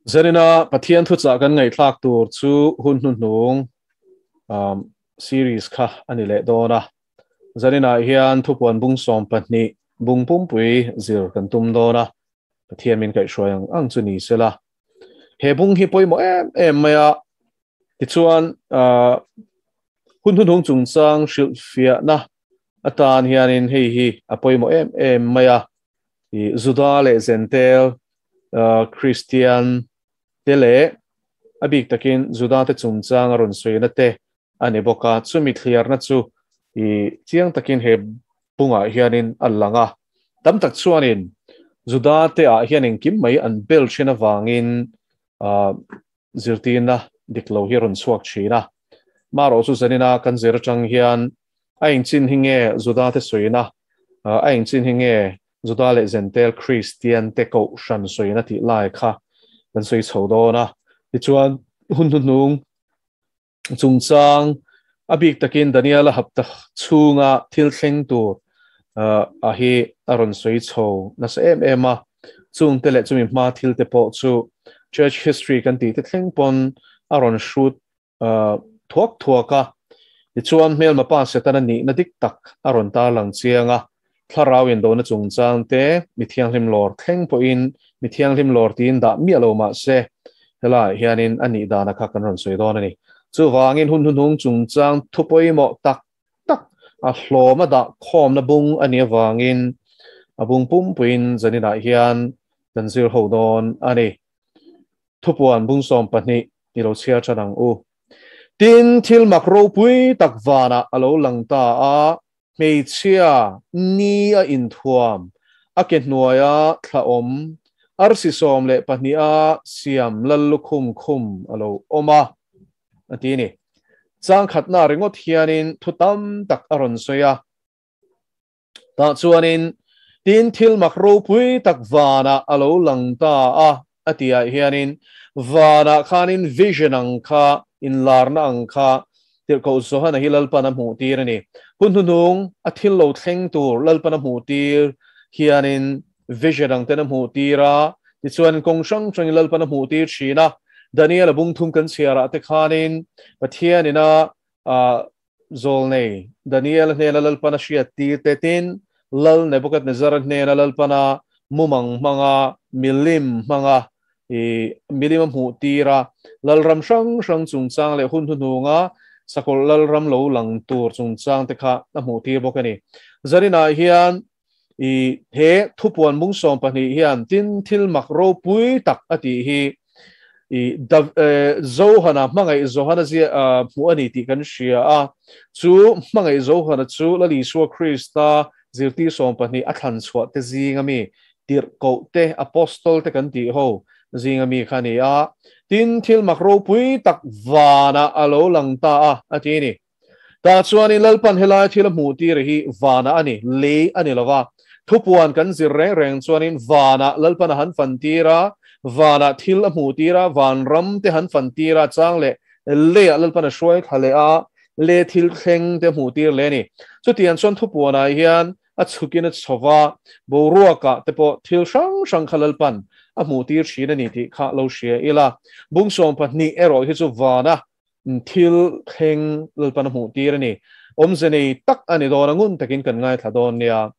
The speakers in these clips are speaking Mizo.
Zarina Pathian thuchah kan ngaihthlak tur chu hun hnuhnung series kha a ni leh dawn a. Zarina hian thupuan bung 12 bung pumpui zir kan tum dawn a. Pathian min kaihhruai ang ang chu ni sela. He bung hi pawimawh em em mai a. Tichuan hun hnuhnung chungchang hrilhfiahna atan hianin hei hi a pawimawh em em mai a. Juda leh Zentel Christian te leh a bik takin Juda te chungchang a rawn sawina te a ni bawk a. Chumi thliarna chu i chiang takin he bungah hianin a lang a. Tam tak chuanin Juda te ah hian engkim mai an bel thin avangin zirtirna dik lo hi a rawn chhuak thin a. Marawh chu zanina kan zir atang hian a engchin hi nge Juda te sawina, a engchin hi nge Juda leh Zentel Christian te kohhran sawina tih lai kha kan sawi chho dawn a. Tichuan hun hnuhnung chungchang a bik takin Daniela hapta chhunga thil thleng tur a hi a rawn sawi chho nasa em em a. Chung te leh chumi hma thil te pawh chu church history kan tih te thleng pawn a rawn hrut thuak thuak a. Tichuan hmelma pa Setana nihna dik tak a rawn tarlang chiang a. Thlarau indona chungchang te mi thianghlim lawr thleng pawhin mi thianghlim lawr tiin dah miah lo mah se helaiah hianin a nih dana kha kan rawn sawi dawn a ni. Chuvangin hun hnuhnung chungchang thu pawimawh tak tak a hlawm a dah khawmna bung a nih avangin a bung pumpuiin zaninah hian kan zir ho dawn a ni. Thupuan bung 12 i lo chhiar than ang u. Tin, thil mak ropui tak vanah a lo lang ta a, hmeichhia ni a inthuam, a ke hnuaia thla awm, arsi 12 a siam lal lukhum khum a lo awm a, a ti ni. Chang khatna ringawt hianin thu tam tak a rawn sawi a. Tah chuanin tin thil mak ropui tak vanah a lo lang ta a, a ti ah hianin vanah khanin vision ang kha, inlarna ang kha tirhkoh Johana hi Lalpan a hmuh tir a ni. Hun hnuhnung a thil lo thleng tur Lalpan a hmuh tir hianin vision ang ten a hmuh tir a, tichuan kawng hrang hrangin Lalpan a hmuh tir thin a. Daniel a bung thum kan chhiarah te khanin Pathianin a Zawlnei Daniel hnena Lalpan a hriat tir te tin Lal Nebuchadnezzar hnena Lalpana mumang hmanga milim hmanga i milim a hmuh tir a, Lalram hrang hrang chungchang leh hun hnuhnunga sakawlh Lalram lo lang tur chungchang te kha a hmuh tir bawk a ni. Zaninah hian i he thupuan bung 12 hian tin thil mak ropui tak a tih hi i Johana hmangaih Johana zia hmuh a ni tih kan hria a. Chu hmangaih Johana chu Lal Isua Krista zirtir 12 a thlan chhuah te zinga mi tirhkoh te apostol te kan tih ho zinga mi kha ni a. Tin thil mak ropui tak vanah a lo lang ta a, a ti ni. Tah chuanin Lalpan helai thil a hmuh tir hi vanah a ni, lei a ni lova. Thupuan kan zir reng reng chuanin vanah Lalpan a han fan tir a, vanah thil a hmuh tir a, van ram te han fan tir a, chang leh leiah Lalpan a hruai thla leh a, le thil thleng te hmuh tir leh a ni. Chutiang chuan thupuanah hian a chhukin a chhova, boruakah te pawh thil hrang hrang kha Lalpan a hmuh tir thin a ni tih kha lo hria ila. Bung 12 erawh hi chu vana thil thleng Lalpan a hmuh tir a ni. Awmze nei tak a ni dawn a, ngun takin kan ngaithla dawn nia.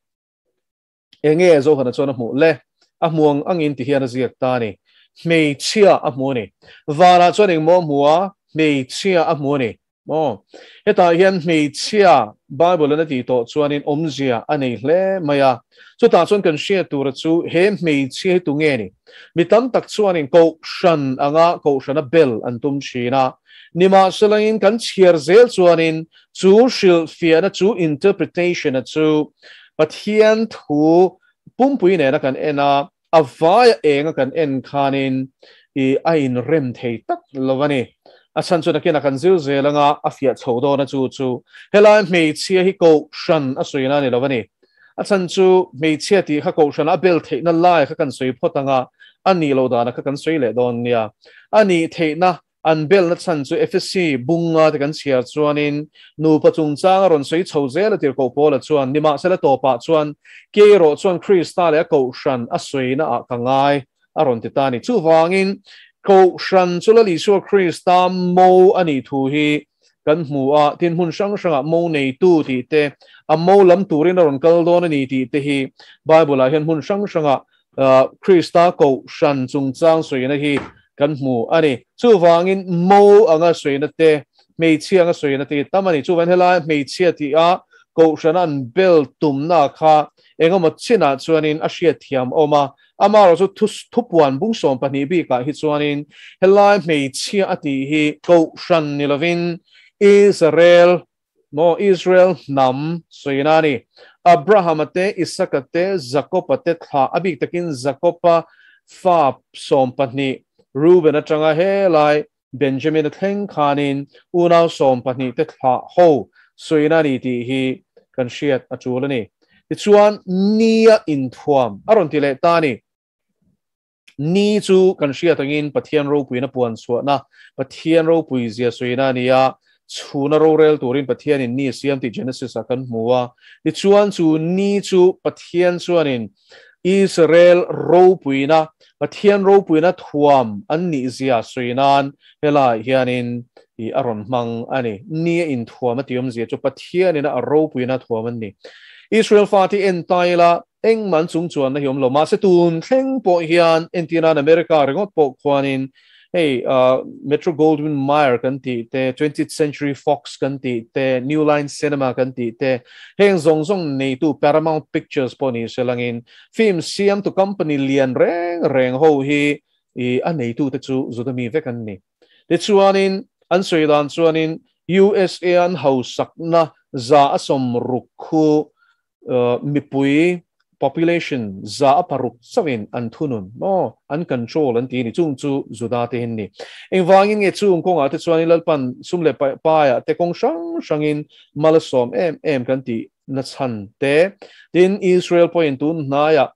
Enge Johana chuan a hmuh le? A hmuang angin ti hian a ziak ta a ni. Hmeichhia a hmu a ni. Vanah chuan engmaw a hmu a? Hmeichhia a hmu a ni. Maw? Hetah hian hmeichhia Bible in a tih tawh chuanin awmzia a nei hle mai a. Chutah chuan kan hriat tura chu he hmeichhia hi tunge ni? Mi tam tak chuanin kohhran anga kohhrana bel an tum thin a. Nimahselain kan chhiar zel chuanin chu hrilhfiahna chu interpretation a chu Pathian thu pumpui nena kan en a, a vaia enga kan en khanin i a inrem thei tak lo a ni. A chhan chu nakin a kan zir zel anga a fiah chho dawn a chu chu helai hmeichhia hi kohhran a sawina a ni lo a ni. A chhan chu hmeichhia tih kha kohhran a bel theihna lai kha kan sawi phawt anga a nih loh dana kha kan sawi leh dawn nia. A nih theihna an belna chhan chu Efesi bunga te kan chhiar chuanin nupa chungchang a rawn sawi chho zel a tirhkoh Paula chuan nimahsela tawpah chuan keerawh chuan Krista leh a kohhran a sawina ah ka ngai a rawn ti ta a ni. Chuvangin Kohhran chu Lal Isua Krista mo a nih thu hi kan hmu a, tin hmun hrang hrangah mo neitu tih te, a mo lam turin a rawn kal dawn a ni tih te hi Bible-ah hian hmun hrang hrangah Krista Kohhran chungchang sawina hi kan hmu a ni. Chuvangin mo anga sawina te, hmeichhia anga sawina te hi tam a ni. Chuvangin helai hmeichhia tih a Kohhrana an bel tumna kha engemaw chinah chuanin a hriatthiam awm a, Amaherawh chu thu thupuan bung 12 bikah hi chuanin helai hmeichhia a tih hi Kohhran ni lovin Israel maw Israel hnam sawina a ni. Abrahama te, Isaka te, Jakoba te thlah a bik takin Jakoba fa 12 Reuben atanga helai Benjamin a thleng khanin unau 12 te thlah ho sawina a ni tih hi kan hriat a tul a ni. Tichuan, nia inthuam a rawn ti leh ta a ni. Ni chu kan hriat angin Pathian ropuina puan chhuahna, Pathian ropui zia sawina a ni a, chhuna rorel turin Pathianin ni a siam tih Genesis ah kan hmu a. Tichuan, chu ni chu Pathian chuanin Israel ropuina, Pathian ropuina thuam an nih zia sawi nan helaiah hianin i a rawn hmang a ni. Ni a inthuam a tih awmzia chu Pathianin a ropuina thuam an ni. Israel fate hi en ta ila engmah an chung chuanna hi awm lo. Mahse tun thleng pawh hian entir nan America ringawt pawh khuanin hei Metro Goldwyn Mayer kan tih te, 20th Century Fox kan tih te, New Line Cinema kan tih te, heng zawng zawng neitu Paramount Pictures pawh ni se langin film siamtu company lian reng reng ho hi i a neitute chu Zudami vek an ni. Tichuanin an sawi dan chuanin USA an hausakna 60% khu mipui population 6% chauhin an thunun maw an control an ti a ni chung chu Juda te hin ni. Engvangin nge chung kawngah te chuanin Lalpan sum leh paiah te kawng hrang hrangin mal a sawm em em kan tih na chhan te. Tin, Israel pawhin tun hnaiah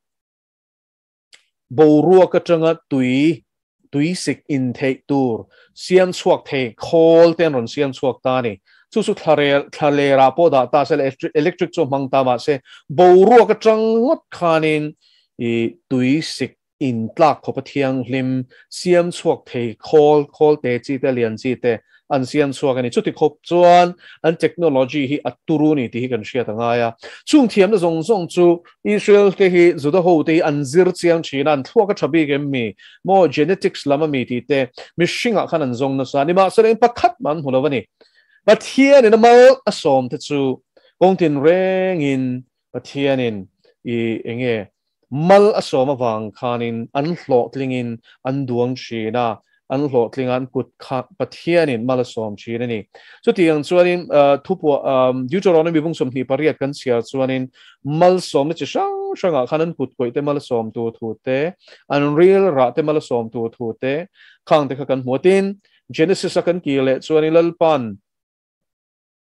boruak atanga tui tuisik intheih tur siam chhuak thei khawl te an rawn siam chhuak ta a ni. Chu chu thlarel thlalerah pawh dah ta se electric chu a hmang ta mahse boruak atang ngawt khanin i tuisik intlak khawpa thianghlim siam chhuak thei khawl khawl te chi te lian chi te an siam chhuak a ni. Chuti khawp chuan an technology hi a turu ni tih hi kan hriat a ngai a. Chung thiamna zawng zawng chu Israel te hi Juda ho te hi an zir chiang thin a, an thluak a tha bik em mi? Maw genetics lam a mi tih te mihringah khan an zawng nasa a. Nimahsela in pakhat mah an hmu lo a ni. Pathianin a mal a sawm te chu kawng tinrengin Pathianin i enge mal a sawm avang khanin an hlawhtlingin an duang thin a, an hlawhtling a, an kut kha Pathianin mal a sawm thin a ni. Chutiang chuanin thupuah Deuteronomy bung 28 kan chhiar chuanin malsawmna chi hrang hrangah khan an kut kawih te mal a sawm tur thu te, an ril rah te mal a sawm tur thu te khang te kha kan hmu a. Tin, Genesis a kan kir leh chuanin Lalpan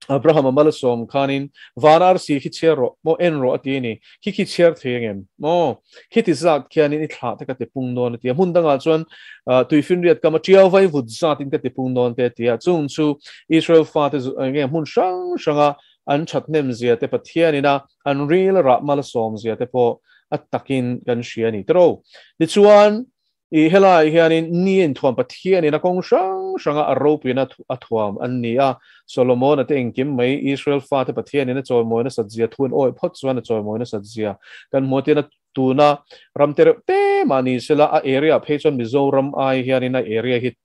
Abraham a mal a sawm khanin van arsi khi chhiar rawh maw en rawh a ti a ni. Khi khi chhiar thei angem maw? Khiti zat khianin i thlah te ka ti pung dawn a ti a. Hmun dangah chuan tuifinriat kam a tiau vai vut zatin ka ti pung dawn te a ti a. Chung chu Israel fate nge hmun hrang hranga an thathnem zia te Pathianin a an ril a rah mal a sawm zia te pawh a takin kan hria a ni tiro. Tichuan I helaiah hianin ni a inthuam Pathianin a kawng hrang hranga a ropuina a thuam an ni a. Solomon-a te engkim mai Israel fate Pathianin a chawimawi nasat zia thu an awih phawt chuan a chawimawi nasat zia kan hmu a tin a tuna ram te reuh te mah ni sela a area phei chuan Mizoram ai hianin a area hi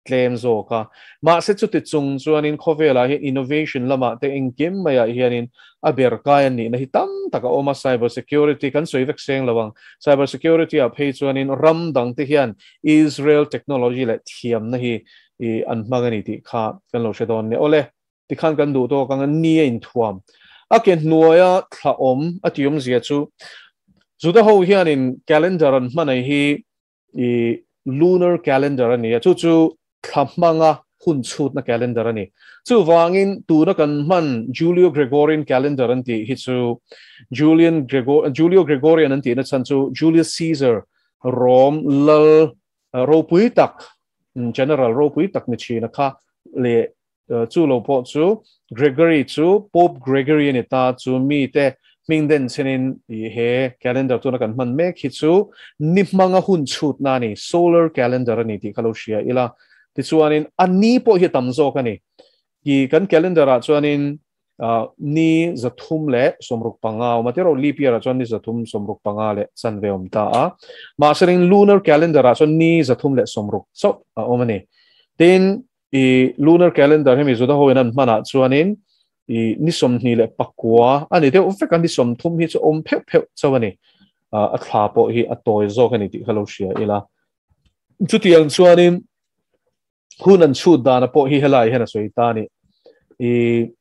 tlem zawk a. Mahse chuti chung chuanin khawvelah hian innovation lamah te engkim maiah hianin a ber kai an nihna hi tam tak a awm a, cyber security kan sawi vek seng lo ang. Cyber security ah phei chuanin ram dang te hian Israel technology leh thiamna hi i an hmang a ni tih kha kan lo hre dawn nia. Awle, tikhan kan duh tawk ang a, ni a inthuam. A ke hnuaia thla awm a tih awmzia chu Juda ho hianin calendar an hman ai hi I lunar calendar a ni a, chu chu thla hmanga hun chhutna calendar a ni. Chuvangin tuna kan hman Julio Gregorian calendar an tih hi chu Julian Gregor Julio Gregorian an tihna chhan chu Julius Caesar Rom lal ropui tak general ropui tak ni thina kha leh chu lo pawh chu Gregory chu Pope Gregory a ni ta chu mite Hming den chenin i he calendar tuna kan hman mek hi chu ni hmanga hun chhutna a ni, solar calendar a ni tih kha lo hria ila. Tichuanin a ni pawh hi a tam zawk a ni. I kan calendar ah chuanin ni 365 a awm a, tiraw leap year ah chuan ni 365 leh chanve a awm ta a. Mahse lunar calendar ah chuan ni 360 chauh a awm a ni. Tin, I lunar calendar hemi Juda hoin an hmanah chuanin i ni 29 a ni deuh vek a, ni 30 hi chu awm pheuh pheuh chauh a ni. A thla pawh hi a tawi zawk a ni tih kha lo hria ila. Chutiang chuanin hun an chhut dana pawh hi helai hian a sawi ta a ni. I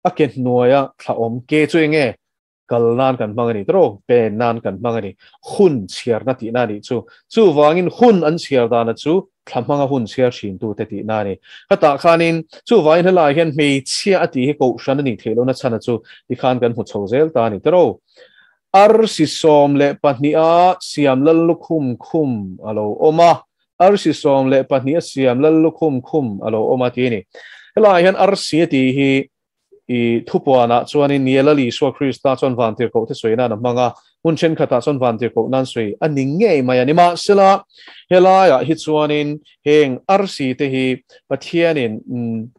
a ke hnuaia thla awm ke chu enge? Kal nan kan hmang a ni tawh, pen nan kan hmang a ni. Hun chhiarna tihna a nih chu. Chuvangin hun an chhiar dana chu thla hmanga hun chhiar thintute tihna a ni. Khatah khanin chuvangin helaiah hian hmeichhia a tih hi kohhran a nih theih lohna chhana chu tikhan kan hmu chho zel ta a ni tawh. Arsi 12 a siam lal lukhum khum a lo awm a, arsi 12 a siam lal lukhum khum a lo awm a tih a ni. Helaiah hian arsi a tih hi I thupuanah chuanin Niela Isua Krista chuan vantirhkohte sawi nan a hmang a, hmun thenkhatah chuan vantirhkoh nan sawi a ni ngei mai a. Nimahsela, helaiah hi chuanin heng arsi te hi Pathianin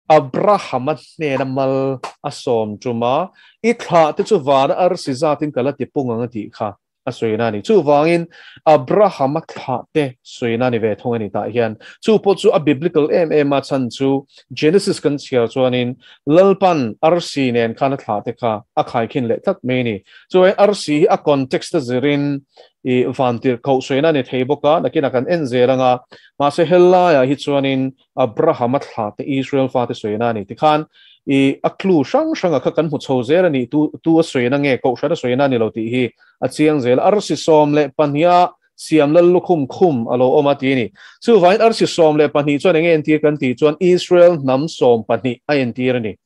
Abrahama hnena mal a sawm tum a, I thlah te chu vana arsi zatin ka la ti pung ang a tih kha. a sawina a ni. Chuvangin Abrahama thlah te sawina a ni ve thung a ni tah hian. Chu pawh chu a biblical em em a chhan chu Genesis kan chhiar chuanin Lalpan arsi nen khan a thlah te kha a khaikhin leh tlat mai a ni. Chuvangin arsi hi a context a zirin i vantirhkoh sawina a ni thei bawk a, nakinah kan en zel anga mahse helaiah hi chuanin Abrahama thlah te Israel fate sawina a ni. Tikhan i a clue hrang hranga kha kan hmu chho zel a ni. Tu tu a sawina nge kohhran a sawina a ni lo tih hi a chiang zel. Arsi 12 a siam lal lukhum khum a lo awm a ti a ni. Chuvangin arsi 12 chuan eng nge entir kan tih chuan Israel hnam 12 a entir a ni.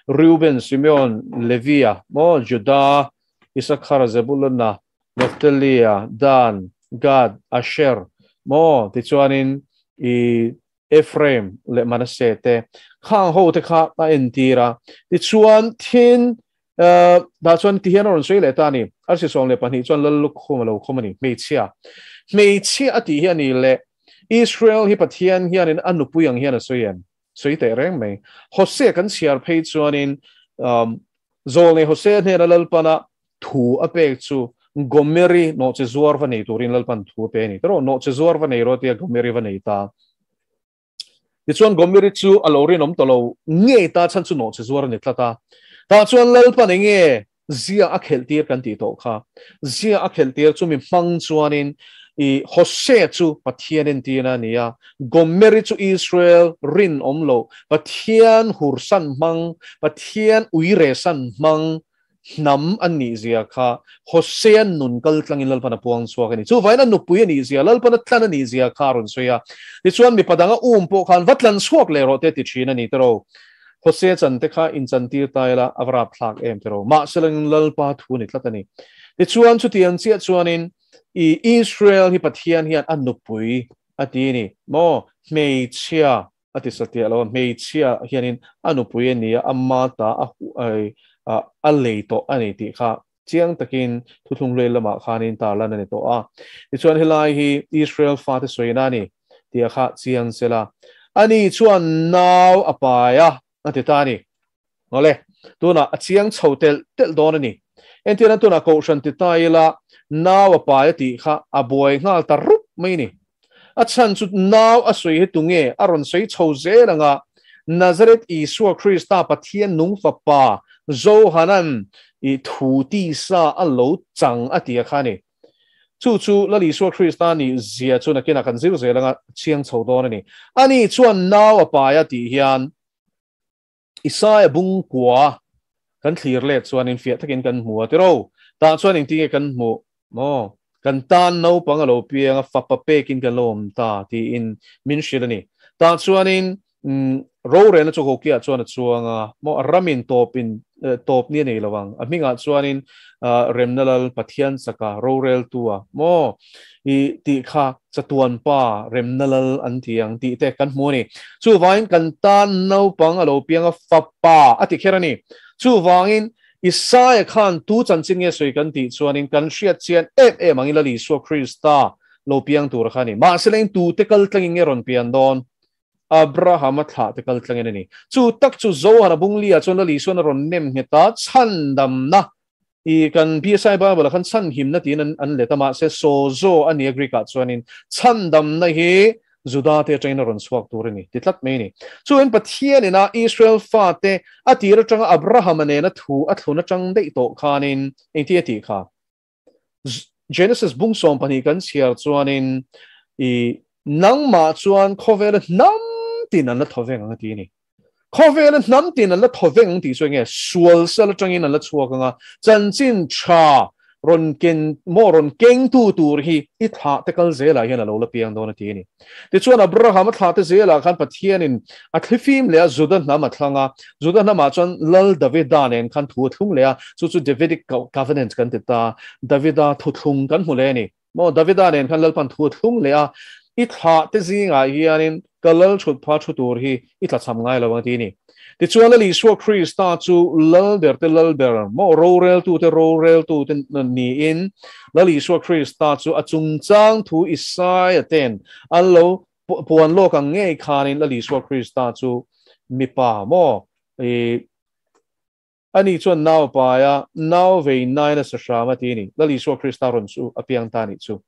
Reuben, Simeon, Levia, maw, Juda, Issachar, Zebuluna, Naftalia, Dan, Gad, Asher, maw tichuanin i Ephraim leh Manasseh te khang ho te kha a entir a. Tichuan thin dah chuan ti hian a rawn sawi leh ta a ni. Arsi 12 chuan lal lukhum a lo khum a ni. Hmeichhia. Hmeichhia a tih hi a ni leh Israel hi Pathian hianin a nupui ang hian a sawi em? Sawi teh reng mai. Hosea kan chhiar phei chuanin Zawlnei Hosea hnena Lalpana thu a pek chu Gomeri nawhchi zuar va nei turin Lalpan thu a pe a ni. Tiraw, nawhchi zuar va nei rawh tia Gomeri va nei ta. Tichuan Gomeri chu a lo rinawm ta lo ngei ta chhan chu nawhchi zuar a ni tlat a. Tah chuan Lalpan enge zia a khelh tir kan tih tawh kha. Zia a khelh tir chu mi hmang chuanin i Hosea chu Pathian entirna a ni a, Gomeri chu Israel rinawm lo, Pathian hursan hmang, Pathian uiresan hmang, hnam an nih zia kha Hosea nun kal tlangin Lalpan a puang chhuak a ni. Chuvangin a nupui a nih zia, Lalpan a tlan a nih zia kha a rawn sawi a. Tichuan mipa dang a um pawh khan va tlan chhuak leh rawh te ti thin a ni tiraw. Hosea chan te kha inchan tir ta ila a va rapthlak em tiraw. Mahse langin Lalpa thu a ni tlat a ni. Tichuan chutiang chiah chuanin i Israel hi Pathian hian a nupui a ti a ni maw? Hmeichhia A ti satliah lo a, hmeichhia hianin a nupui a ni a, ama ta a a lei tawh a ni tih kha chiang takin thuthlung hlui lamah khanin tarlan a ni tawh a. Tichuan helai hi Israel fate sawina a ni tih a kha chiang sela. Ani chuan nau a pai a, a ti ta a ni. Awle, tunah a chiang chho telh telh dawn a ni. Entirna tunah Kohhran ti ta ila nau a pai a tih kha a buai nghal ta rup mai a ni. A chhan chu nau a sawi hi tunge a rawn sawi chho zel anga Nazareth Isua Krista Pathian nung fapa Johanan i thu tisa a lo chang a ti a kha a ni. Chu chu Lal Isua Krista nih zia chu nakinah kan zir zel anga chiang chho dawn a ni. Ani chuan nau a pai a tih hian Isaia bung kua kan thlir let chuanin fiah takin kan hmu a tiro. Tah chuan engtin nge kan hmuh maw? Kan tan naupang a lo piang a, fapa pekin kan lo awm ta tiin min hrilh a ni. Tah chuanin rorelna chu Hokiah chuan a chuang a, maw a ramin tawpin tawp ni a nei lo ang. A hmingah chuanin Remna Lal Pathian chaka roreltu a maw i tih kha chatuan pa Remna Lal an ti ang tih te kan hmu a ni. Chuvangin kan tan naupang a lo piang a, fapa a ti kher a ni. Chuvangin Isaia khan tu chanchin nge sawi kan tih chuanin kan hriat chian em em angin Lal Isua Krista lo piang tur kha a ni. Mahse leng tute kal tlangin nge rawn pian dawn? Abrahama thlah te kal tlangin a ni. Chu tak chu Zohana bunglia chuan Lal Isuan a rawn nem nghet a, chhandamna i kan BSI Bible-ah khan chhanhimna tiin an an let a, mahse sozo a nia Greek-ah chuanin chhandamna hi Juda te atangin a rawn chhuak tur a ni ti tlat mai a ni. Chuan Pathianin a Israel fate a tir atanga Abrahama nena thu a thlun atang daih tawh khanin engti a tih kha? Genesis bung 12 kan chhiar chuanin i nangmah chuan khawvela hnam tin an la thaw veng ang a ti a ni. Khawvela hnam tin an la thaw veng ang tih chu enge sual sal atangin an la chhuak ang a, chanchin tha rawn ken maw rawn kengtu tur hi i thlah te kal zelah hian a lo la piang dawn a ti a ni. Tichuan Abraham a thlah te zelah khan Pathianin a thlifim leh a Juda hnam a thlang a, Juda hnamah chuan Lal Davida nen khan thu a thlung leh a, chu chu Davidic covenant kan ti ta, Davida thuthlung kan hmu leh a ni. Maw Davida nen khan Lalpan thu a thlung leh a, i thlah te zingah hianin ka lal thut pha thu tur hi i tlachham ngai lo ang a ti a ni. Tichuan Lal Isua Krista chu lal ber te lal ber, maw roreltu te roreltu te niin Lal Isua Krista chu a chungchang thu Isaia ten an lo puan lawk ang ngei khanin Lal Isua Krista chu mipa maw i ani chuan nau a pai a, nau vei nain a sa hram a ti a ni. Lal Isua Krista rawn chu a piang ta a nih chu.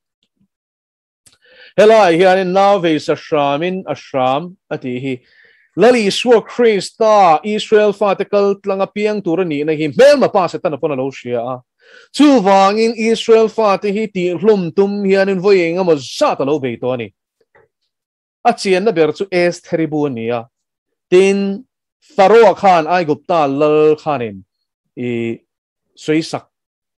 Helaiah hianin nau vei sa hramin a hram a tih hi Lal Isua Krista Israel fate kal tlanga piang tur a nihna hi hmelma pa Setana pawn a lo hria a. Chuvangin Israel fate hi tihhlum tum hianin vawi eng emaw zat a lo bei tawh a ni. A chianna ber chu Estheri bu a ni a. Tin, Pharaoh-a khan Aigupta lal khanin i sawisak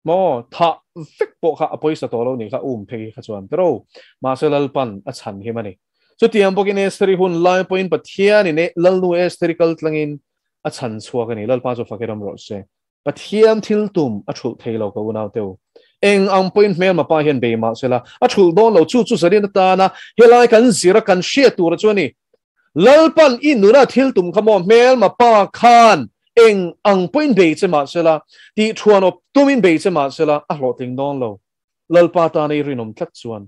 maw thah vek pawh kha a pawisa tawh lo nih kha um phei kha chuan tero. Mahse Lalpan a chhan him a ni. Chutiang bawkin Estheri hun lai pawhin Pathianin Lalnu Estheri kal tlangin a chhan chhuak a ni. Lalpa chu fak i ram rawh se. Pathian thil tum a thulh thei lo ka unau teu. Eng ang pawhin hmelma pa hian bei mah sela a thulh dawn lo. Chu chu zarin atana helai kan zira kan hriat tur chu a ni. Lalpan i nuna thil tum kha maw hmelma pa khan eng ang pawhin bei che mah sela tih thuan awp tumin bei che mah sela a hlawhtling dawn lo. Lalpa tana i rinawm tlat chuan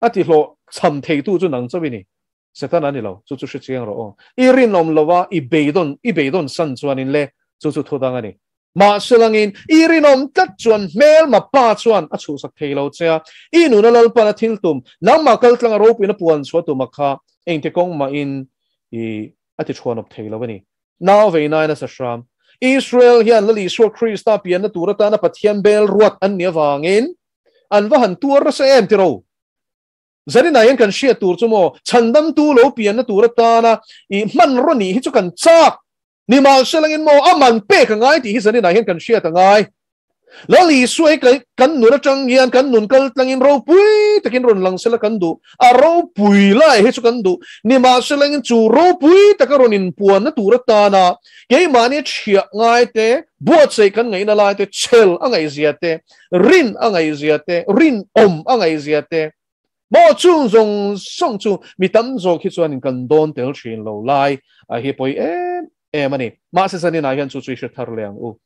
a ti hlawh chham theitu chu nang chauh i ni. Satan a ni lo, chu chu hre chiang rawh aw. I rinawm lo a, i beidawn, i beidawn san chuanin le, chu chu thu dang a ni. Mahse langin, i rinawm tlat chuan hmelma pa chuan a chhuhsak thei lo che a, i nuna Lalpan a thil tum, nangmah kal tlanga ropuina puan chhuah tuma kha engti kawng mahin i a ti chhuanawp thei lo a ni. Nau vei nain a sa hram. Israel hian Lal Isua Krista pianna tur atana Pathian bel ruat an nih avangin an va han tuar nasa em tiro. Zaninah hian kan hriat tur chu maw, chhandamtu lo pianna tur atana i hmanraw nih hi chu kan chak. Nimahse langin maw, a man pek a ngai tih hi zaninah hian kan hriat a ngai. Lal Isua hi kan nun atang hian kan nun kal tlangin ropui takin rawn lang sela kan duh. A ropui lai hi chu kan duh. Nimahse langin chu ropui taka rawn inpuanna tur atana keimahni thiah ngai te, buatsaih kan ngaihna lai te, chhel a ngaihzia te, rin a ngaihzia te, rinawm a ngaihzia te, maw chung zawng zawng chu mi tam zawk hi chuanin kan dawn tel thin lo lai a hi pawi em em a ni. Mahse zaninah hian chu chu i hre thar leh ang u.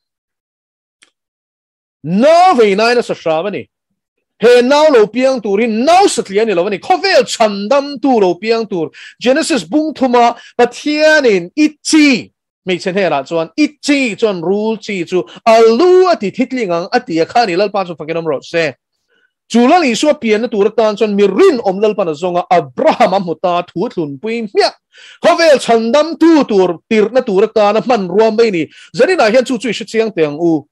Nau vei nain a sa hram a ni. He nau lo piang tur hi nau satliah a ni lo a ni. Khawvel chhandamtu lo piang tur Genesis bung thuma Pathianin i chi Hmeichhe hnenah chuan, I chi chuan rul chi chu a lu a ti thitling ang a ti a kha a ni, Lalpa chu fakin awm rawh se. Chu Lal Isua pianna tur atan chuan mi rinawm Lalpan a zawng a, Abraham a hmu ta thu thlunpui hmiah. Khawvel chhandamtu tur tirhna tur atana hmanrua mai ni. Zaninah hian chu chu i hre chiang teh ang u.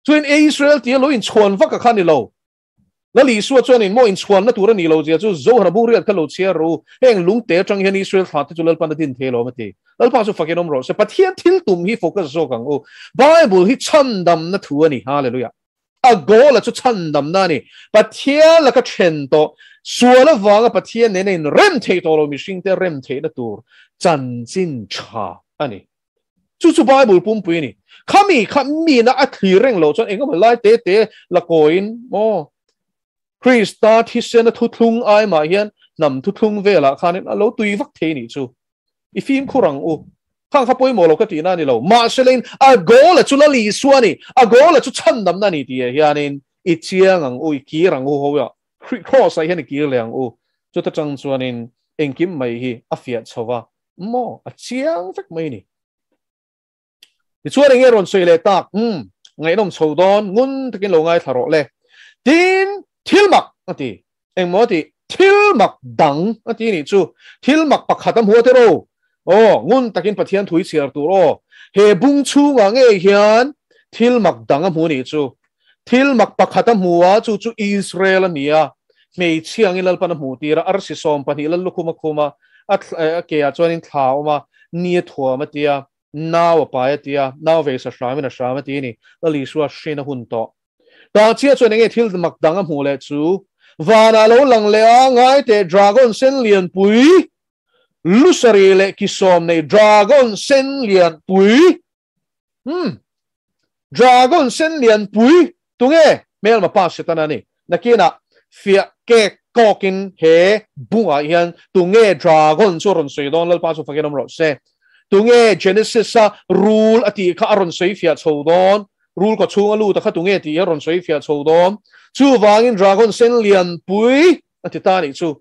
Chuan Israel tia lo inchhuan vak a kha ni lo. Lal Isua chuan in maw inchhuanna tur a nih lo zia chu Zohar a bung riat kha lo chhiar rawh u. Heng lungte atang hian Israel thla te chu Lalpan a din thei alawm a ti. Lalpa chu fakin awm rawh se. Pathian thil tum hi focus zawk ang u. Bible hi chhandamna thu a ni. Hallelujah. A goal a chu chhandamna a ni. Pathian laka then tawh sual avanga Pathian nena in rem thei tawh lo mihringte rem theihna tur chanchin tha a ni. Chu chu Bible pumpui a ni. Khami kha mina a thlir reng loh chuan engemaw lai te te la kawiin maw Krista thisena thuthlung ai mah hian hnam thuthlung velah khanin a lo tui vak thei nih chu. I fimkhur ang u. Khang kha pawimawh lo ka tihna a ni lo. Mahselein a goal a chu Lal Isua a ni, a goal a chu chhandamna a ni tih ah hianin i chiang ang u, i kir ang u ho a, Kross ah hian i kir leh ang u. Chuta tang chuanin engkim mai hi a fiah chho va maw, a chiang vek mai a ni. Tichuan enge rawn sawi leh tak? Umm, ngaihnawm chho dawn, ngun takin lo ngaithla rawh le. Tin, thil mak a ti. Engmaw a ti? Thil mak dang a ti nih chu. Thil mak pakhat a hmu a tiraw? Aw, ngun takin Pathian thu i chhiar tur aw. He bung chhungah ngei hian thil mak dang a hmu nih chu. Thil mak pakhat a hmu a, chu chu Israel a ni a. Hmeichhia angin Lalpan a hmuh tir a, arsi 12 lal lukhum a khum a, a ke ah chuanin thla a awm a, ni a thuam a ti a, nau a pai a ti a, nau vei sa hramin a hram a ti a ni. Lal Isua hrin a hun tawh. Tah chiah chuan enge thil mak dang a hmuh leh chu? Vanah lo lang leh a, ngai teh dragon sen lianpui, lusari leh ki sawm nei dragon sen lianpui, Hmm. Dragon sen lian pui tunge hmelma pa Setana ni. Nakinah fiah kek kawkin he bungah hian tunge dragon chu a rawn sawi dawn Lalpa chu fakin awm rawh se. Tunge Genesis a rul a tih kha a rawn sawi fiah chho dawn. Rul kaw chhunga lut a kha tunge tih hi a rawn sawi fiah chho dawn. Chuvangin dragon sen lian pui a ti ta nih chu.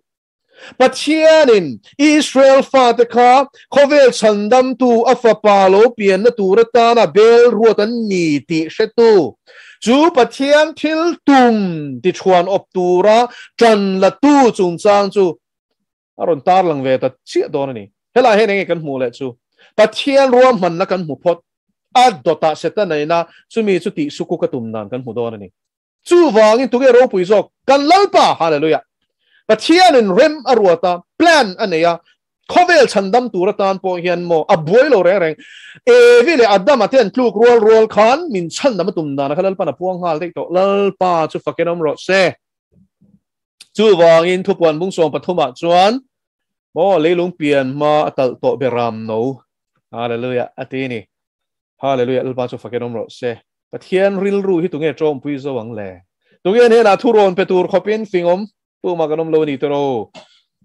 Pathianin Israel fate kha khawvel chhandamtu a fapa lo pianna tur atana bel ruat an ni tih hretu, chu Pathian thil tum tichhuan awp tura ṭan latu chungchang chu a rawn tarlang ve ta chiah dawn a ni. Helaiah hian enge kan hmuh leh chu? Pathian ruahmanna kan hmu phawt. A dawtah Setana ina chumi chu tihsukuk a tum dan kan hmu dawn a ni. Chuvangin tunge ropui zawk? Kan Lalpa! Hallelujah! Pathianin rem a ruat a, plan a nei a, khawvel chhandam tur atan pawh hian maw a buai lo reng reng. Evi leh Adama te an tluk rual rual khan min chhandam a tum dan a kha Lalpan a puang nghal daih tawh. Lalpa chu fakin awm rawh se. Chuvangin thupuan bung 13 ah chuan maw leilung pian hma a talh tawh beram no. Hallelujah! A ti a ni. Hallelujah! Lalpa chu fakin awm rawh se. Pathian rilru hi tunge tawngpui zo ang le? Tunge hnenah thu rawn pe tur khawpin fingawm tumah kan awm lo a ni tawh.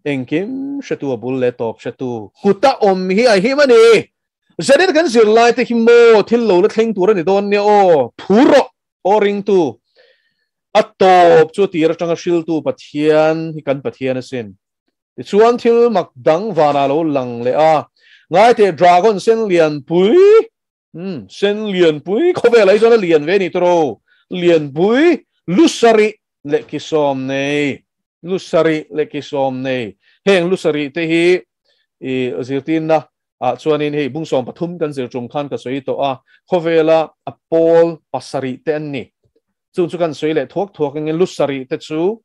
Engkim hretu a bul leh tawp hretu kuta awm hi a him a ni. Zanin kan zirlai te hi maw thil lo la thleng tur a ni dawn nia aw, phur rawh aw ringtu. A tawp chu tir atanga hriltu Pathian hi kan Pathian asin. Tichuan thil mak dang vanah lo lang leh a, ngaiteh dragon sen lianpui Umm, sen lianpui khawvel ah hi chuan a lian ve a ni tawh Lianpui lu sarih leh ki sawm nei, lu sarih leh ki sawm nei. Heng lu sarih te hi i zirtirna ah chuanin hei bung 13 kan zir tum khan ka sawi tawh a, khawvela a pawl pasarih te an ni. Chung chu kan sawi leh thuak thuak engin lu sarih te chu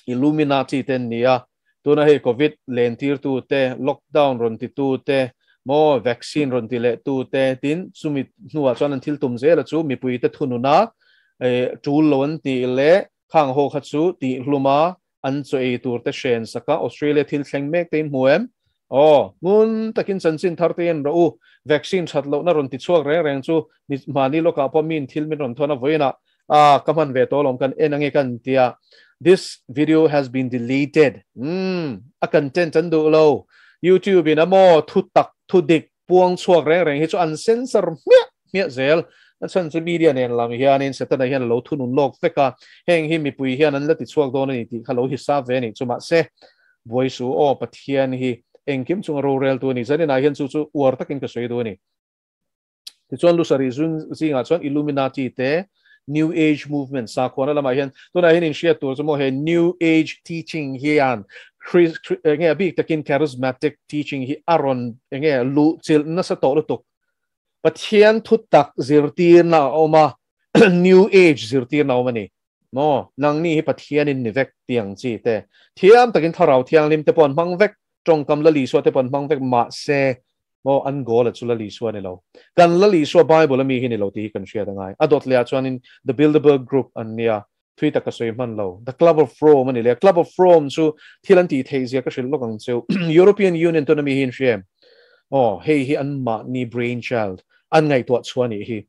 Illuminati te an ni a, tuna hei Covid lentirtu te, lockdown rawn titu te, maw vaccine rawn ti leh tu te, tin chumi hnuah chuan an thil tum zel a chu mipui te thununa tul lo an tih leh khang ho kha chu tih hlum a an chaw ei tur te hren sak a, Australia thil thleng mek te in hmu em? Aw, ngun takin chanchin thar te in rawh u, vaccine that lohna rawn ti chhuak reng reng chu mahni lawkah pawh miin thil min rawn thawn a vawiinah Ah, ka hman ve tawh alawm kan en ange kan tia. This video has been deleted. Umm, a content an duh lo. YouTube in a maw thu tak, thu dik, puang chhuak reng reng hi chu an censor hmiah hmiah zel. A chhan chu media nen lam hianin Setana hian a lo thunun lawk vek a, heng hi mipui hian an la ti chhuak dawn a ni tih kha lo hisap ve a nih chu. Mahse, buai su aw, Pathian hi engkim chunga roreltu a ni. Zaninah hian chu chu uar takin ka sawi duh a ni. Tichuan Lusari zun zingah chuan Illuminati te, New Age movement sakhuana lamah hian tunah hian inhriat tur chu maw he New Age teaching hian enge a bik takin charismatic teaching hi a rawn enge luh chilh nasa tawh lutuk. Pathian thu tak zirtirna a awm a, New Age zirtirna a awm a ni. Maw nangni hi Pathianin ni vek tiang chi te thiam takin thlarau thianghlim te pawh an hmang vek, tawngkam la Isua te pawh an hmang vek mahse Maw an goal a chu Lal Isua ni lo. Kan Lal Isua Bible a mi hi ni lo tih hi kan hriat a ngai. A dawt leh ah chuanin The Bilderberg Group an nia, thui tak ka sawi hman lo. The Club of Rome a ni leh a. Club of Rome chu thil an tih theih zia ka hrilh lawk ang cheu. European Union tuna mi hi an hria em? Aw, hei hi an mahni brainchild, an ngaihtuah chhuah a nih hi.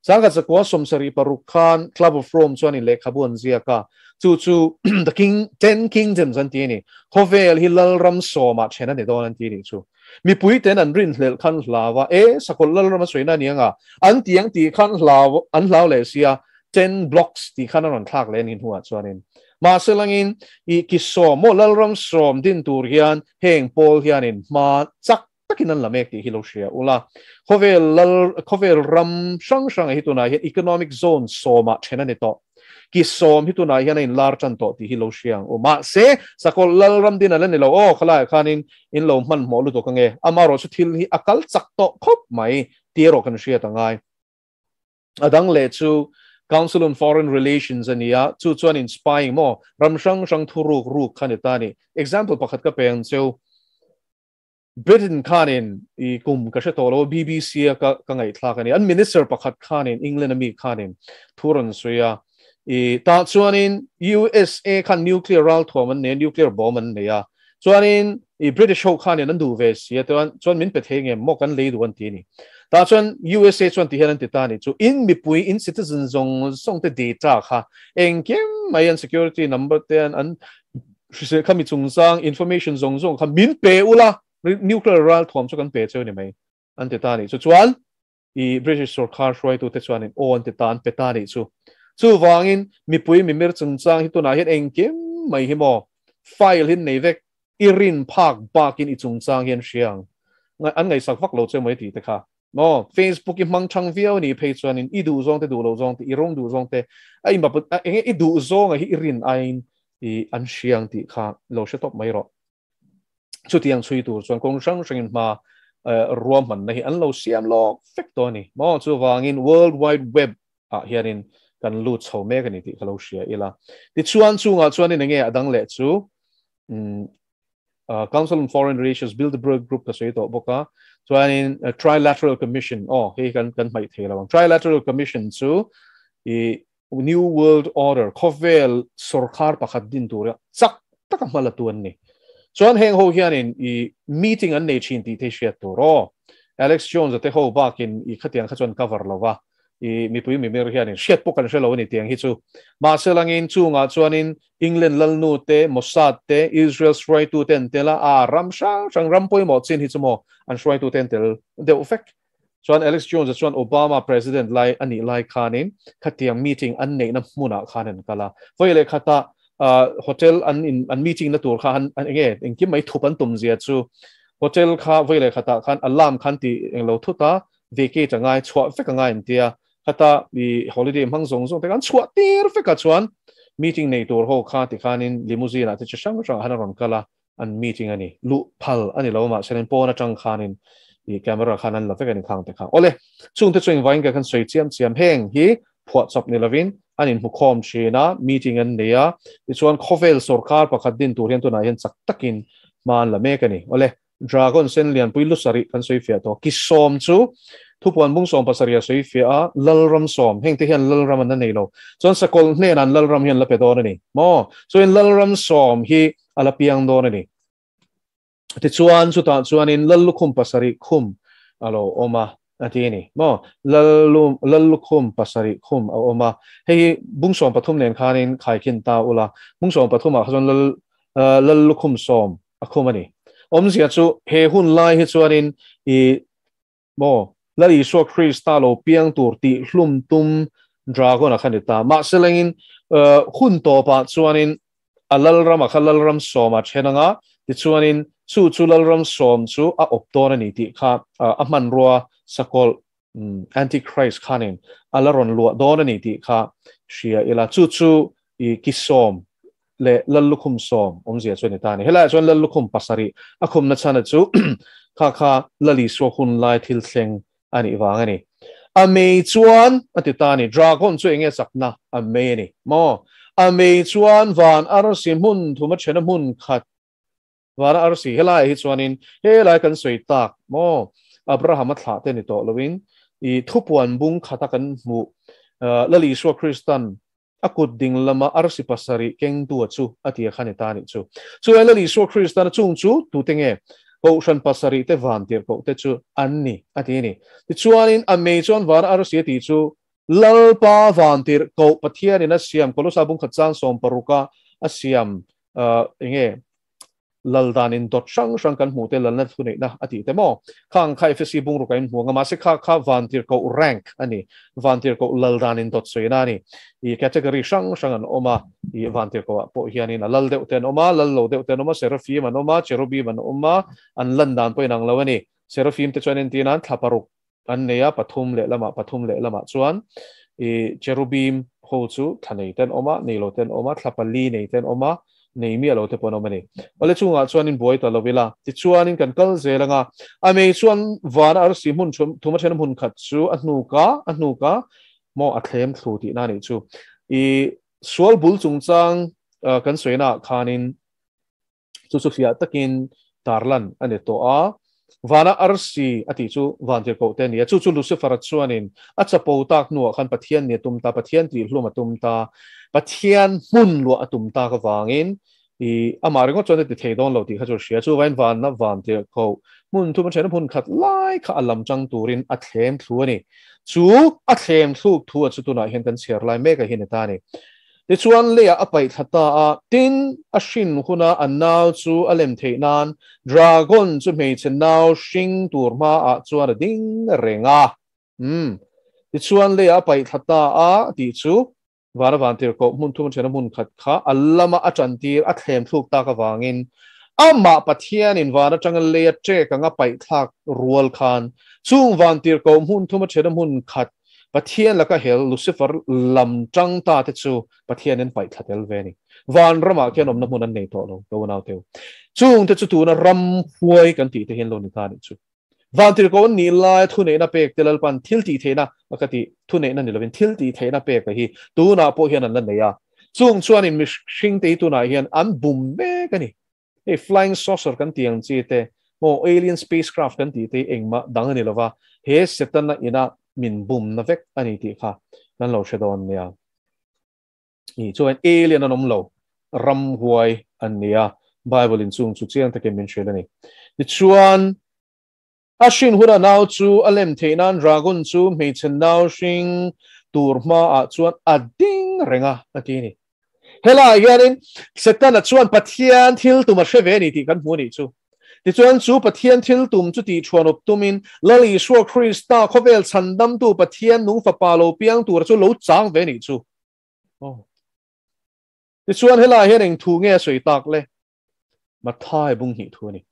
1976 khan Club of Rome chuanin lehkhabu an ziak a, chu chu The King, Ten Kingdoms an ti a ni. Khawvel hi lalram sawmah then a ni dawn an ti a nih chu. Mipui ten an rinhlelh khan hlau a, e, sakawlh lalram a sawina a ni anga, an ti ang tih khan hlau, an hlau leh sia, Ten Blocks tih khan a rawn thlak leh a ni hnuah chuanin. Mahse langin, i ki sawm maw lalram sawm din tur hian heng pawl hianin hma chak takin an la mek tih hi lo hria ula. Khawvel lal, khawvel ram hrang hrangah hi tunah hian economic zone sawmah then a ni tawh. Ki sawm hi tunah hian a inlar tan tawh tih hi lo hria ang u. Mahse, sakawlh lal ram din a la ni lo. Aw, khalaiah khanin in lo hmanhmawh lutuk ange. Amaherawhchu thil hi a kal chak tawh khawp mai tih erawh kan hriat a ngai. A dang leh chu Council on Foreign Relations a ni a, chu chuan in spying maw ram hrang hrang thu ruk ruk kha ni ta a ni. Example pakhat ka pe ang cheu. Britain khanin i kum ka hre tawh lo a, BBC a ka ka ngaihthlak a ni. An minister pakhat khanin England a mi khanin thu rawn sawi a, i tah chuanin USA khan nuclear ralthuam an nei a, nuclear bomb an nei a, chuanin i British ho khanin an duh ve si a, chuan chuan min pe thei ngem maw kan lei duh an ti a ni. Tah chuan USA chuan ti hian an ti ta a ni chu, in mipui in citizen zawng zawng te data kha engkim mai an security number te an an Hrisel kha mi chungchang information zawng zawng kha min pe ula, nuclear ral thuam chu kan pe cheu ni mai an ti ta a nih chu. Chuan i British sorkar hruaitute chuanin aw an ti ta, an pe ta a nih chu. Chuvangin mipui mimir chungchang hi tunah hian engkim mai hi maw file hi nei vek, i rin phak bakin i chungchang hi an hria ang. An ngaihsak vak lo che maw i tih te kha. Maw Facebook i hmang thang viau a nih phei chuanin i duh zawng te duh loh zawng te, i rawng duh zawng te, a in enge i duh zawnga hi i rin aiin i an hria ang tih kha lo hre tawp mai rawh. Chutiang chhui tur chuan kawng hrang hrangin hma ruahmanna hi an lo siam lawk vek tawh a ni. Maw chuvangin World Wide Web ah hianin kan lut chho mek a ni tih ka lo hria ila. Tichuan chungah chuanin enge a dang leh chu Council on Foreign Relations Bilderberg Group ka sawi tawh bawk a, chuanin Trilateral Commission, aw hei kan kan hmaih thei lo ang, Trilateral Commission chu i New World Order, khawvel sorkar pakhat din tura chak taka hma la tu an ni. Chuan heng ho hianin i meeting an nei thin tih te hi hriat tur aw. Alex Jones a te ho bakin i khatiang kha chuan cover lo va, i mipui mimir hianin hriat pawh kan hre lo a ni tiang hi chu. Mahse langin chungah chuanin England lalnu te, Mossad te, Israel hruaitu te an tel a, a ram hrang hrang ram pawimawh chin hi chu maw an hruaitu te an tel deuh vek. Chuan Alex Jones-a chuan Obama president lai a nih lai khanin khatiang meeting an neihna hmunah khan an kal a. Vawi leh khatah hotel an in an meeting na tur kha an enge engkim mai thup an tum zia chu hotel kha vawi leh khatah khan alarm khan tih englo thut a, vacate a ngai, chhuah vek a ngai an tia. Khata i holiday hmang zawng zawng te khan chhuah tir vek a chuan meeting nei tur ho kha tikhanin limousine ah te chi hrang hrang ah khan a rawn kal a, an meeting a ni. Luh phal a ni lo mahse in pawn atang khanin i camera khan an la vek a ni khang te kha. Awle, chungte chu engvangin ka khan sawi chiam chiam heng hi phuahchawp ni lovin an inhmukhawm thin a, meeting an nei a, tichuan khawvel sorkar pakhat din tur hian tunah hian chak takin hma an la mek a ni. Awle, Dragon sen lianpui lu sarih kan sawi fiah tawh. Ki sawm chu thupuan bung sawm pasarih a sawi fiah a, Lalram sawm, hengte hian Lalram an la nei lo. Chuan sakawlh hnenah an Lalram hi an la pe dawn a ni maw? Chuan Lalram sawm hi a la piang dawn a ni. Tichuan chutah chuanin Lallukhum pasarih khum a lo awm a, a ti a ni maw? Lallukhum pasarih khum a awm a. Hei hi bung 13 nen khanin khaikhin ta ula, bung 13 ah kha chuan Lallukhum sawm a khum a ni. Awmzia chu he hun lai hi chuanin i maw Lal Isua Krista lo piang tur tih hlum tum dragon a kha ni ta. Mahse lengin hun tawpah chuanin a lalram a kha lalram sawm a then anga, tichuanin chu chu lalram sawm chu a awp dawn a ni tih kha a hmanrua sakawlh Antichrist khanin a la rawn luah dawn a ni tih kha hria ila. Chu chu i ki sawm leh Lallukhum sawm awmzia chu a ni ta a ni. Helaiah chuan Lallukhum pasarih a khumna chhana chu kha kha Lal Isua hun lai thil thleng a nih vang a ni. A mei chuan a ti ta a ni. Dragon chu enge chakna a mei a ni maw? A mei chuan van arsi hmun thuma thena hmun khat van arsi helaiah hi chuanin helai kan sawi tak maw? Abraham a thlah te ni tawh loin i thupuan bung khata kan hmuh Lal Isua Kristan A kut ding lama arsi pasarih kengtua chu a ti a kha ni ta nih chu. Chu ai Lal Isua Kristana chung chu tute nge? Kohhran pasarih te van tirhkoh te chu an ni a ti a ni. Tichuanin a mei chuan vana arsi a tih chu Lalpa vantir ko Pathian in a siam Kolosa bung khat chang som paruka a siam enge laldan in dot hrang hrang kan hmuh te lalna thu neihna a tih te maw khang kha FSC bung ruk a in hmu anga mahse kha kha vantirhkoh rank a ni vantirhkoh laldan in dot sawina a ni i category hrang hrang an awm a i vantirhkoh ah pawh hianin a lal deuh te an awm a lal lo deuh te an awm a seraphim an awm a cherubim an awm a an lan dan pawh inang lo a ni seraphim te chuan entir nan thla paruk an nei a pathum leh lamah pathum leh lamah chuan i cherubim ho chu thla nei te an awm a nei lo te an awm a thla pali nei te an awm a nei miah lo te pawh an awm a ni awle chungah chuan in buai ta lo ila tichuan in kan kal zel anga a mei chuan vana arsi hmun thum a then hmun khat chu a hnuka a hnuka maw a thlem thlu tihna a nih chu i sual bul chungchang kan sawina ah khanin Chu chu fiah takin tarlan a ni tawh a, Vana arsi a tih chu vantirhkoh te a ni a, chu chu Lucifer-a chuanin a chapo tak hnuah khan Pathian ni a tum ta, Pathian tihhlum a tum ta, Pathian hmun luah a tum tak avangin i amah ringawt chuan a ti thei dawn lo tih kha chu a hria. Chuvain vana vantirhkoh hmun thum a then hmun khat lai kha a lam chang turin a thlem thlu a ni. Chu a thlem thluk thu a chu tunah hian kan chhiar lai mek a hi ni ta a ni. Tichuan leiah a paih thla ta a, tin, a hrin huna a nau chu a lem theih nan dragon chu hmeichhe nau hring tur hmaah chuan a ding reng a. Umm. Tichuan leiah a paih thla ta a tih chu vana vantirhkoh hmun thum a thena hmun khat kha a lama a tantir a thlem thluk tak avangin amah Pathianin van atanga leia ṭek anga paih thlak rual khan chung vantirhkoh hmun thum a thena hmun khat Pathian laka hel Lucifer lam tang ta te chu Pathian in paih thla tel ve a ni. Van ramah khian awmna hmun an nei tawh lo, ka unau teu. Chung te chu tuna ram huai kan tih te hian lo ni ta a nih chu. Vantirhkoh an nih laia thuneihna pek te Lalpan thil tih theihna a ka tih thuneihna ni lovin thil tih theihna pek a hi tunah pawh hian an la nei a. Chung chuanin mihring te hi tunah hian an bum mek a ni. Hei flying saucer kan tih ang chi te, maw alien spacecraft kan tih te hi engmah dang a ni lova, he Setana ina min bumna vek a ni tih kha kan lo hre dawn nia. Ni chuan alien an awm lo, ramhuai an ni a, Bible in chung chu chiang takin min hrilh a ni. Tichuan, a hrin huna nau chu a lem theih nan dragon chu hmeichhe nau hring tur hmaah chuan a ding reng a, a ti a ni. Helaiah hianin Setana chuan Pathian thil tum a hre ve a ni tih kan hmu a nih chu. Tichuan chu Pathian thil tum chu tihchhuanawp tumin Lal Isua Krista khawvel chhandamtu Pathian nung fapa lo piang tura chu lo chang ve a nih chu. Aw. Tichuan helaiah hian eng thu nge a sawi tak le? Mathai bung hnih thu a ni.